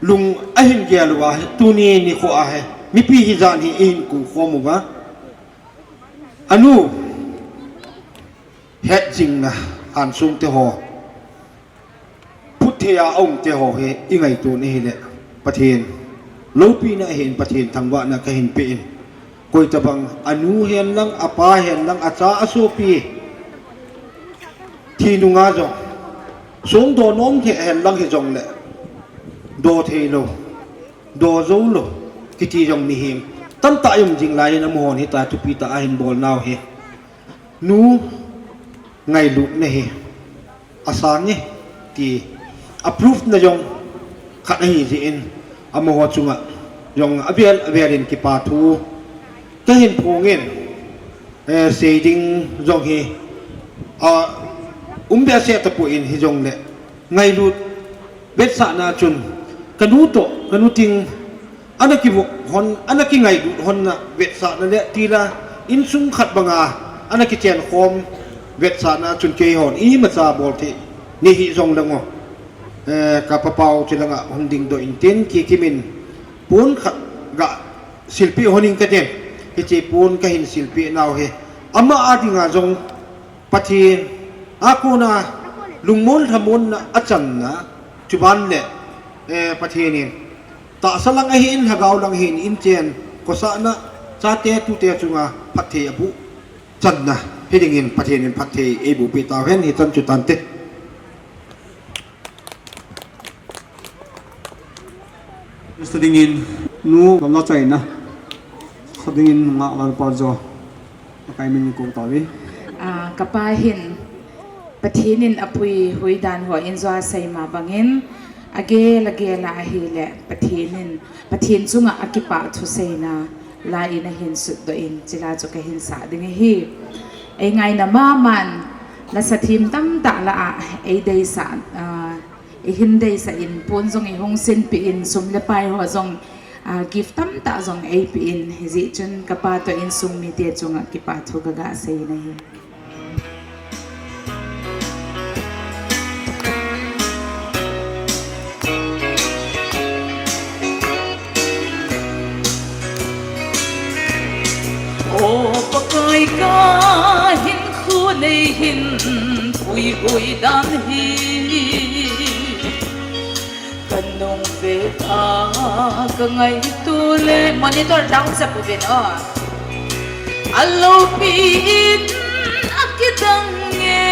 lung ahin gel uva, tuni nikho a hi, mipi hijat hi, ihin ku khom uva, anu, Het jingna, hansung te ho. Phut thei a um te ho hi, i ngaito ni hile. Pathen. Loupina hin Pathen thangvahna ka hin pe in. Koi tabang, anu hen lang, apa hen lang, acha asopi. Thi nunga jong. Song do nom the hen lang hi jong le. Do thei lou. Do jou lou. Kiti jong ni him. Tamtah i um jing lai in amahon hita thupi ta ahin bol nau hi. Nu ngailutna hi asang e ti a proof na jong khat ahi jeh in amaho chunga jong avel avel in kipa thu ka hin phong in, eh, sei ding jong hi, ah, um behseh tapoi in hijongle ngailut vetsahna chun ka nu toh ka nu Ting Ana kivuh hon, ana kingailut hon na vetsahna le tila, insung khat banga, ana kichen khom vetsahna chun keihon, imacha bol thei, ni hijong le ngo. Eh, ka papau chi langa hung ding doh in tin, kikimin, Pon khat ga silpeh hon ing katin, hiche pon kahin silpeh nau hi ama a dinga jong Pathen a kona lungmon lhamonna achanna, chuban le, eh, Pathen in tahsa lang ahin, lhagao lang ahin, inchen khosahna, chate tute chunga phatthei aboh channa hi dingin Pathen in phatthei eiboh peh tauhen, hichan chu tante. Sa dingin nu Lalchaina, sa dingin nungah Lalpaljo, akai min kong tauve. Ah, kapa hin Pathen in apui hui dan ho in jua seima bangin, agel agel a ahile Pathen in, Pathen chunga akipah thuseina la in ahin sutdoh in, chila chu kahin sah ding ahi. Eingaina maman, lasa thim tamtah la a eideisah, ah, eihin deisah in, pon jong eihung sinpeh in, sum le pai ho jong, ah, gift tamtah jong eipeh in, hijeh chun kapa toh insung mite chunga kipah thu kaga sei nahi. O Pakai, kahinkho neihin puihui dan hi kanung ve a kangaito le. Monitor down sa puvin o. Aloupi in akidang e.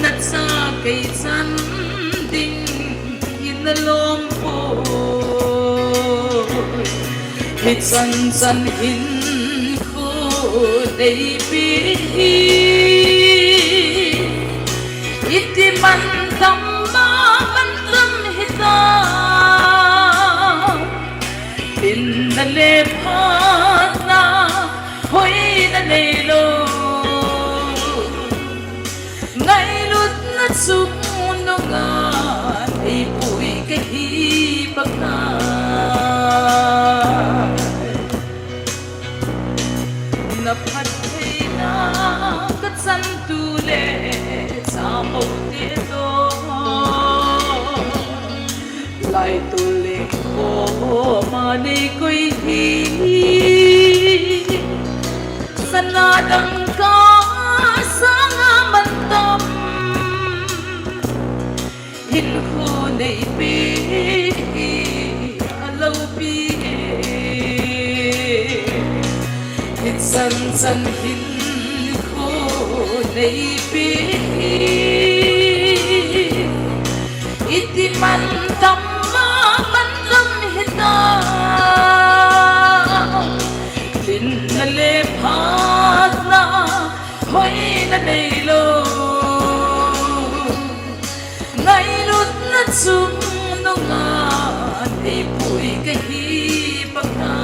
Nachate chan ding in alom poi. Hichan chan hinkho neipe hi iti mantam a mantam hitam. Hinna le phatna hoina neilou, ngailutna chungnunga neipui kahi banga. Na phattheina kachantu le chamoute toh laitol lengkhom a neikoi hi sana dangka sanga mantam. Hinkho neipe hi aloupi e. Hichan chan hinkho neipe hi iti mantam a mantam hitam. Hinna le phatna hoina neilou, ngailutna chungnunga neipui kahi banga.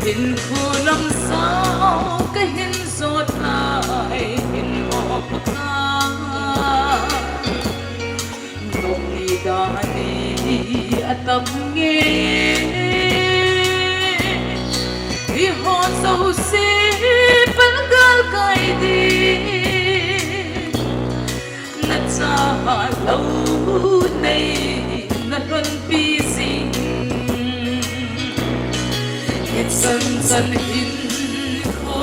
Hinkho lamsao kahin jot lai hin o Pakai. Nong ni dan hi atam nge, eiho jouse palgal kai ding. Nacha lou nei nalhunpi jing. Hichan chan hin kho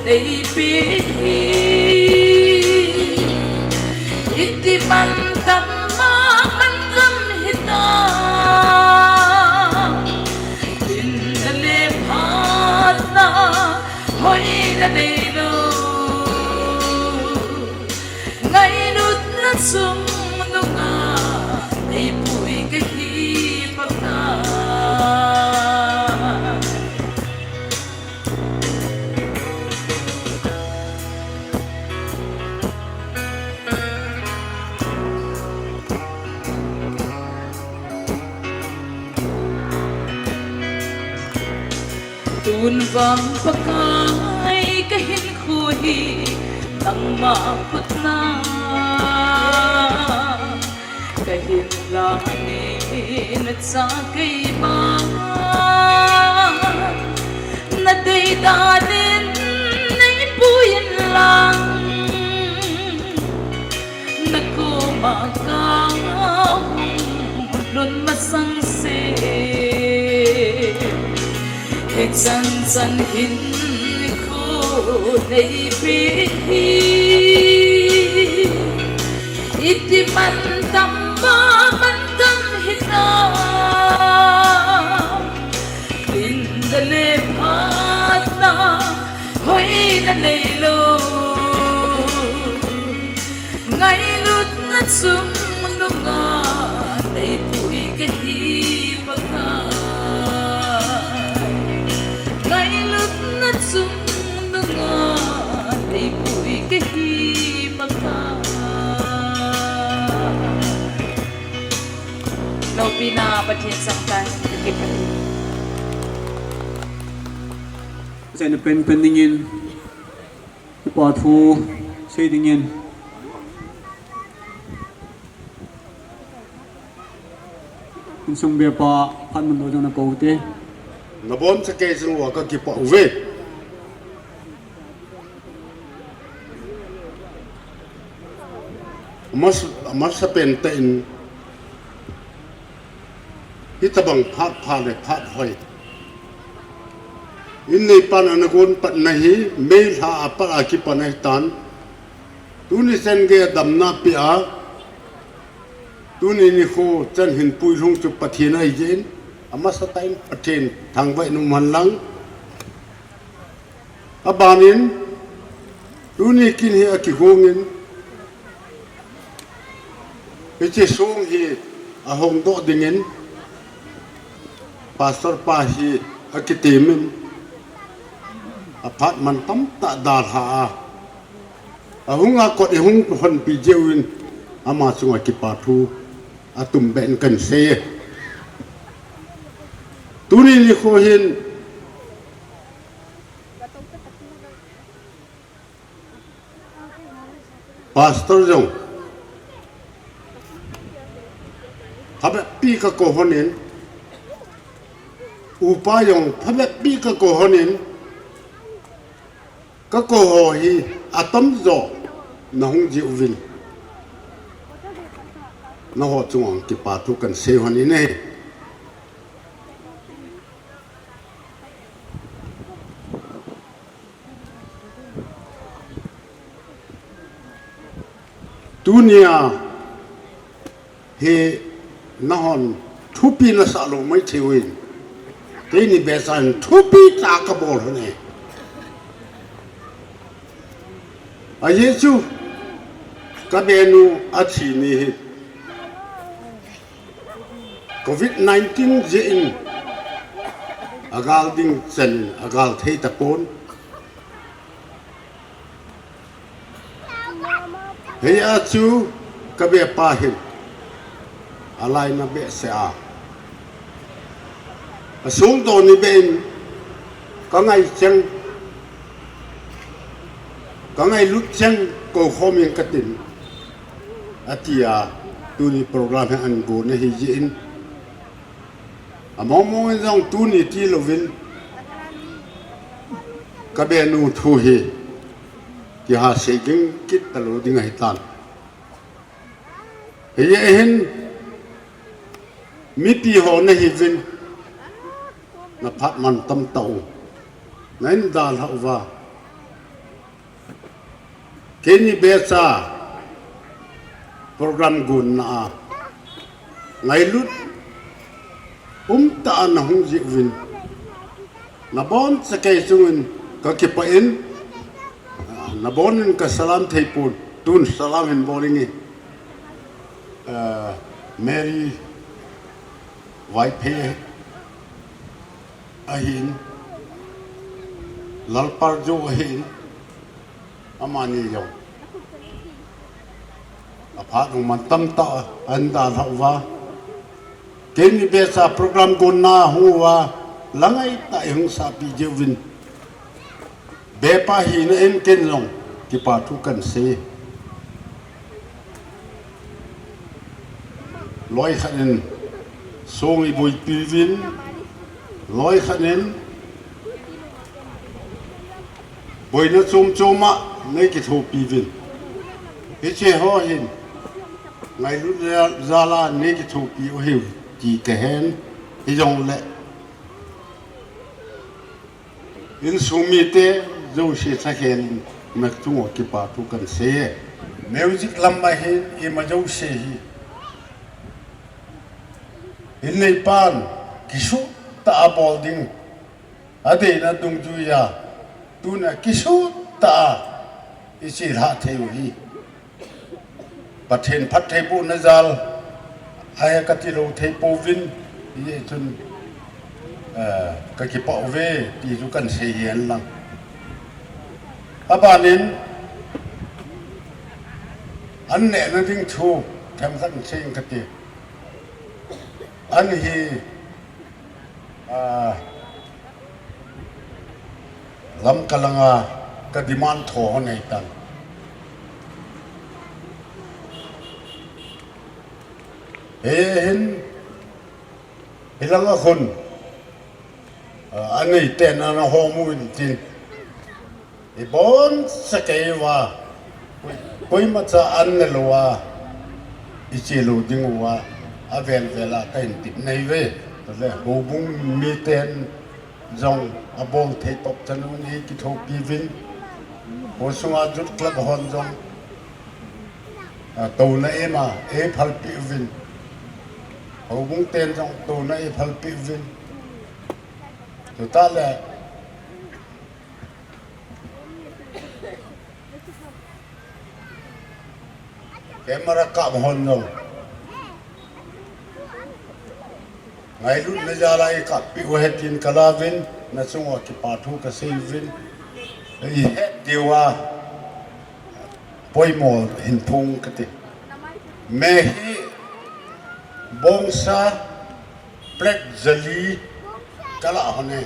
neipe hi iti mantam a mantam hitam. Hinna le phatna hoina neilou, ngailutna chungnunga neipui kahi banga. Tun vang Pakai kahinkho hi nangma khutna kahin la ni, nacha keima nadei dan in neipui inlang. Chan chan hin khu nei pi hi. Iti man tam ba man tam hi na. Inda le phatna hoina nei lo. Ngailutna chungnunga neipui ka hi Pakai. Ngailutna chungnunga neipui ka hi Pakai. Loupina Pathen sangtah in ka kipah e. Achaina penpen dingin, kipa thu sei dingin, insung bepa Phatmanlou jong na kou te. Nabonchauva kei jong ka kipah uve. Amas-, amasa pen tah in, hitabang phat pha le phat hoi in neipan ana gon patna hi, May lha a pat a kipan ahitan. Tuni chan gei a damna apeh a, tuni nikho chan hin puilhung chu Pathen ahi jeh in, amasa tah in Pathen thangvah in um hen lang. Abanin, tuni kin hi akigong in, hiche song hi ahong doh dingin, Pastor pa hi akitem in, aphat man tamtah dalha a, ahung a kot eihung honpi jeh uvin, ama chunga kipa thu atumbeh in kan sei e. Tuni nikho hin, Pastor jong phabep pi ka kou hon in, upa jong phabep pi ka kou hon in, ka kou ho hi atamjo nahung jeh uvin, nangho chunga kipa thu kan sei hon in ahi. Tunia hi nahon thupi nasah lou maithei uvin, keini becha in thupi tah kabol hon e. Ajeh chu, kabenu athi ni hi Covid nineteen jeh in agal ding chan in agal thei tapon. Hijeh a chu kabepa hin alainat behseh a, asung doni beh in kangai cheng, kangailut cheng kou khom in katin, atia, tuni program hi ahin gon ahi jeh in, among mong in jong tuni tilouvin, kabenu thu hi kiha sei ding kit talou ding ahitan. Hijeh hin, mipi ho nahiuvin, naphat man tam tau, nahin dalhah uva, keini becha program gonna a ngailut umtah a nahung jeh uvin, nabonchauva kei chungin kakipah in, nabon in kasalam theipon, tun salam hin bol inge. Mary Vaiphei ahin, Lalparjo ahin, amani jong aphat hung man tamtah ahin dalhah uva, keini becha program gonna hung uva, la ngaitah a ihung sahpi jeh uvin, bepa hina in ken jong kipa thu kan sei. Loikhat in song eiboipi uvin, loikhat in boina chom chom a neikithopi uvin, hiche ho hin ngailut jal a neikithopi u ahiu ti kahen, hijongle Insung mite jouse sakhel in nachung uva kipa thu kahin sei e. Music lam a hin ima jouse hi in neipan kisuh tah a bol ding, adeina dungjuiya tuna kisuh tah a ichilhah thei u hi Pathen phattheibohna jal ahi kati lou thei pouvin, hijeh chun, eh, kakipah uve ti chu kahin sei hen lang. Abanin, an nehna ding thu themkhat in sei inge kati. An hi, ah, Lamka langa ka demand tho ho nei tan. Hihin, hilanga khun, ah, anei ten ana ho mu intin. Ibonsa kei uva, koi, koimacha an ne louva, iche lou ding uva, avel vel a kahin tep nei uve. Chule, houbung miten jong abol thei top chan un eikithopi uvin. Ho sunga Youth Club hon jong, ah, touna eima eiphalpeh uvin. Houbung ten jong touna eiphalpeh uvin. Chutah le, camera kap hon jong ngailutna jal a eikappeh uve tin kala uvin, nachung uva kipa thu kasei uvin. Ihet diuva poimo hin phong kati. Me hi bongsa plate jali kalah hon e.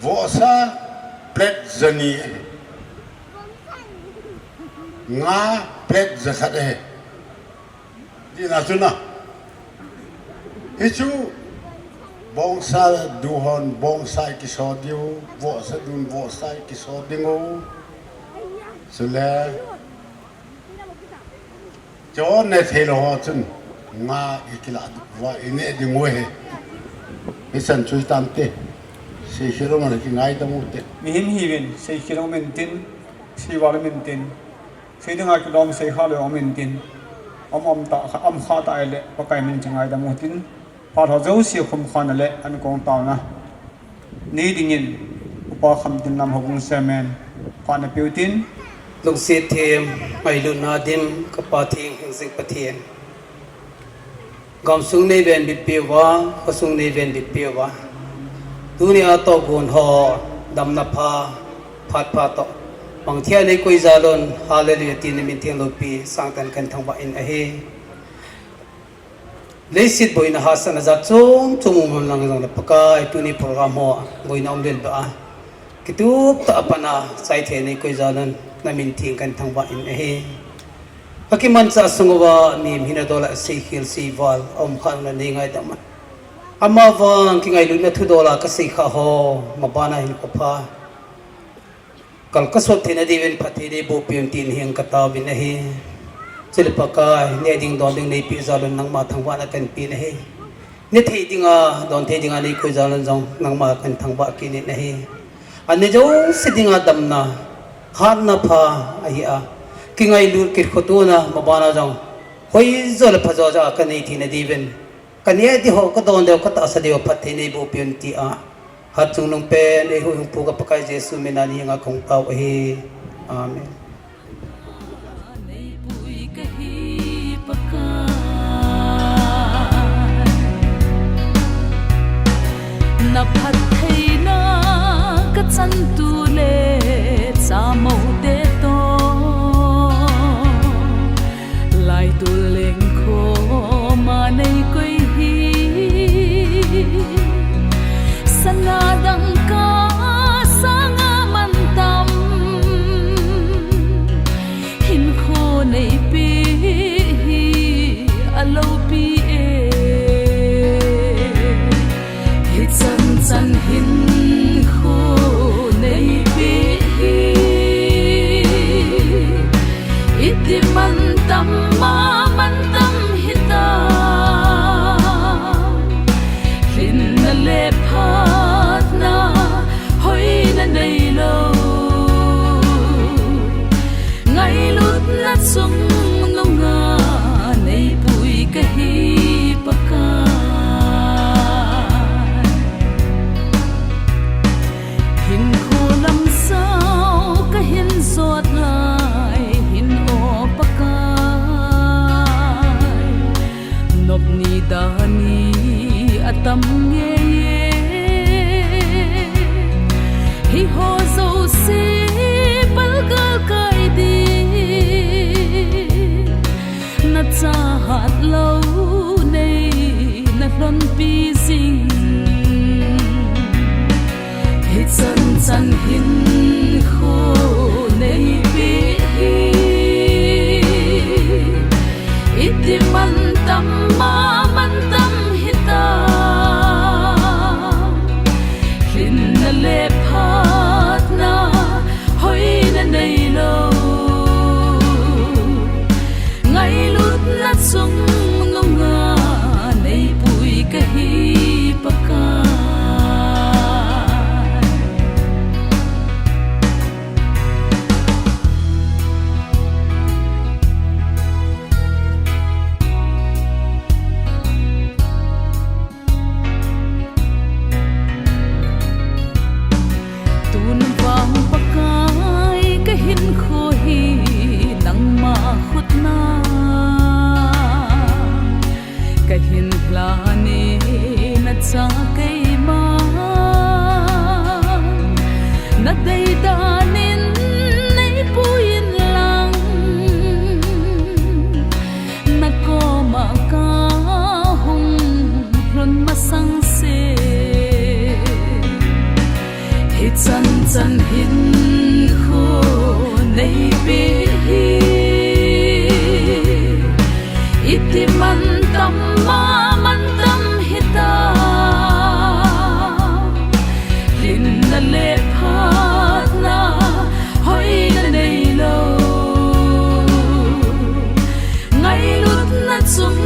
Vohsa plate jani ahi. Nga plate jakhat ahi. Tina chuna. Hichu bongsa du hon bongsa ikiso diu, vohsa dun vohsa ikiso dingu. Chule Cho ne thei lou ho chun nga ikilah uva ineh ding u ahi. Hichan chu hitante. Seikhel um le kingaidam u te. Mihem hiuvin, seikhel um intin, seival um intin, sei dinga kilom seikhel um intin, um, um tah kha, um kha tah le Pakai min chu ngaidam u tin. Phat ho jouse khum khan le an kong taona nei dingin Upa Khamtinlam houbung chairman phat na peu tin. Lungset them, ngailutna dim, ka Pathen, hingjing Pathen. Gamsung nei venbit peuva, khosung nei venbit peuva. Tunia tohgon ho, damna pha, phat pha toh. Bangthei a nei koi jal un, hallelujah tin na min theng loupi, sangtah in kahin thangvah in ahi. Leiset boina hahsatna jat chom chom um hen lang jongle Pakai tuni program ho boina um lel beh a kitup tah a pan a chai thei nei koi jal un na min theng kahin thangvah in ahi. Ka kimanchah sung uva mihem hina dol a seikhel seival aum kha na nei ngaidam a. Amavang kingailutna thudol a ka sei kha ho, maban a hin ka pha. Kal ka sot theina diuvin phatthei nei boh peh un tin hieng ka taovin ahi. Chule Pakai, neh ding don ding nei peh jal un nangma thangvahna kahin pe in ahi. Ne thei dinga, don thei dinga nei koi jal un jong nangma kahin thangvah kit in ahi. An ne jouse dinga damna, hatna pha ahi a. Kingailut kit khotona, maban a jong hoijo le phajo ja ka nei theina diuvin. Ka neh ding ho, ka don ding ho, ka tahsan ding ho, phatthei nei boh peh un tia. Hatchungnung pen, eihuhhingpu ka Pakai Jesu min a nei henga kahung tao ahi. Amen. Na phattheina ka chan tu le chamou te toh. Lai tu leng khoma nei koi hi. Sana dangka sanga mantam. Chan hinkho neipeh hi iti mantam ma mantam hitam. Lhinna le phatna hoina neilou, ngailutna chungnunga neipui kahi Pakai. Tun vang Pakai kahinkho hi nangma khutna, kahin lhanin nacha keima nadei danin neipui inlang, nakoma kahung lhun masang se. Hichan chan hinkho neipeh hi iti mantam ma mantam hitam. Lhinna le phatna hoina neilou, ngailutna chung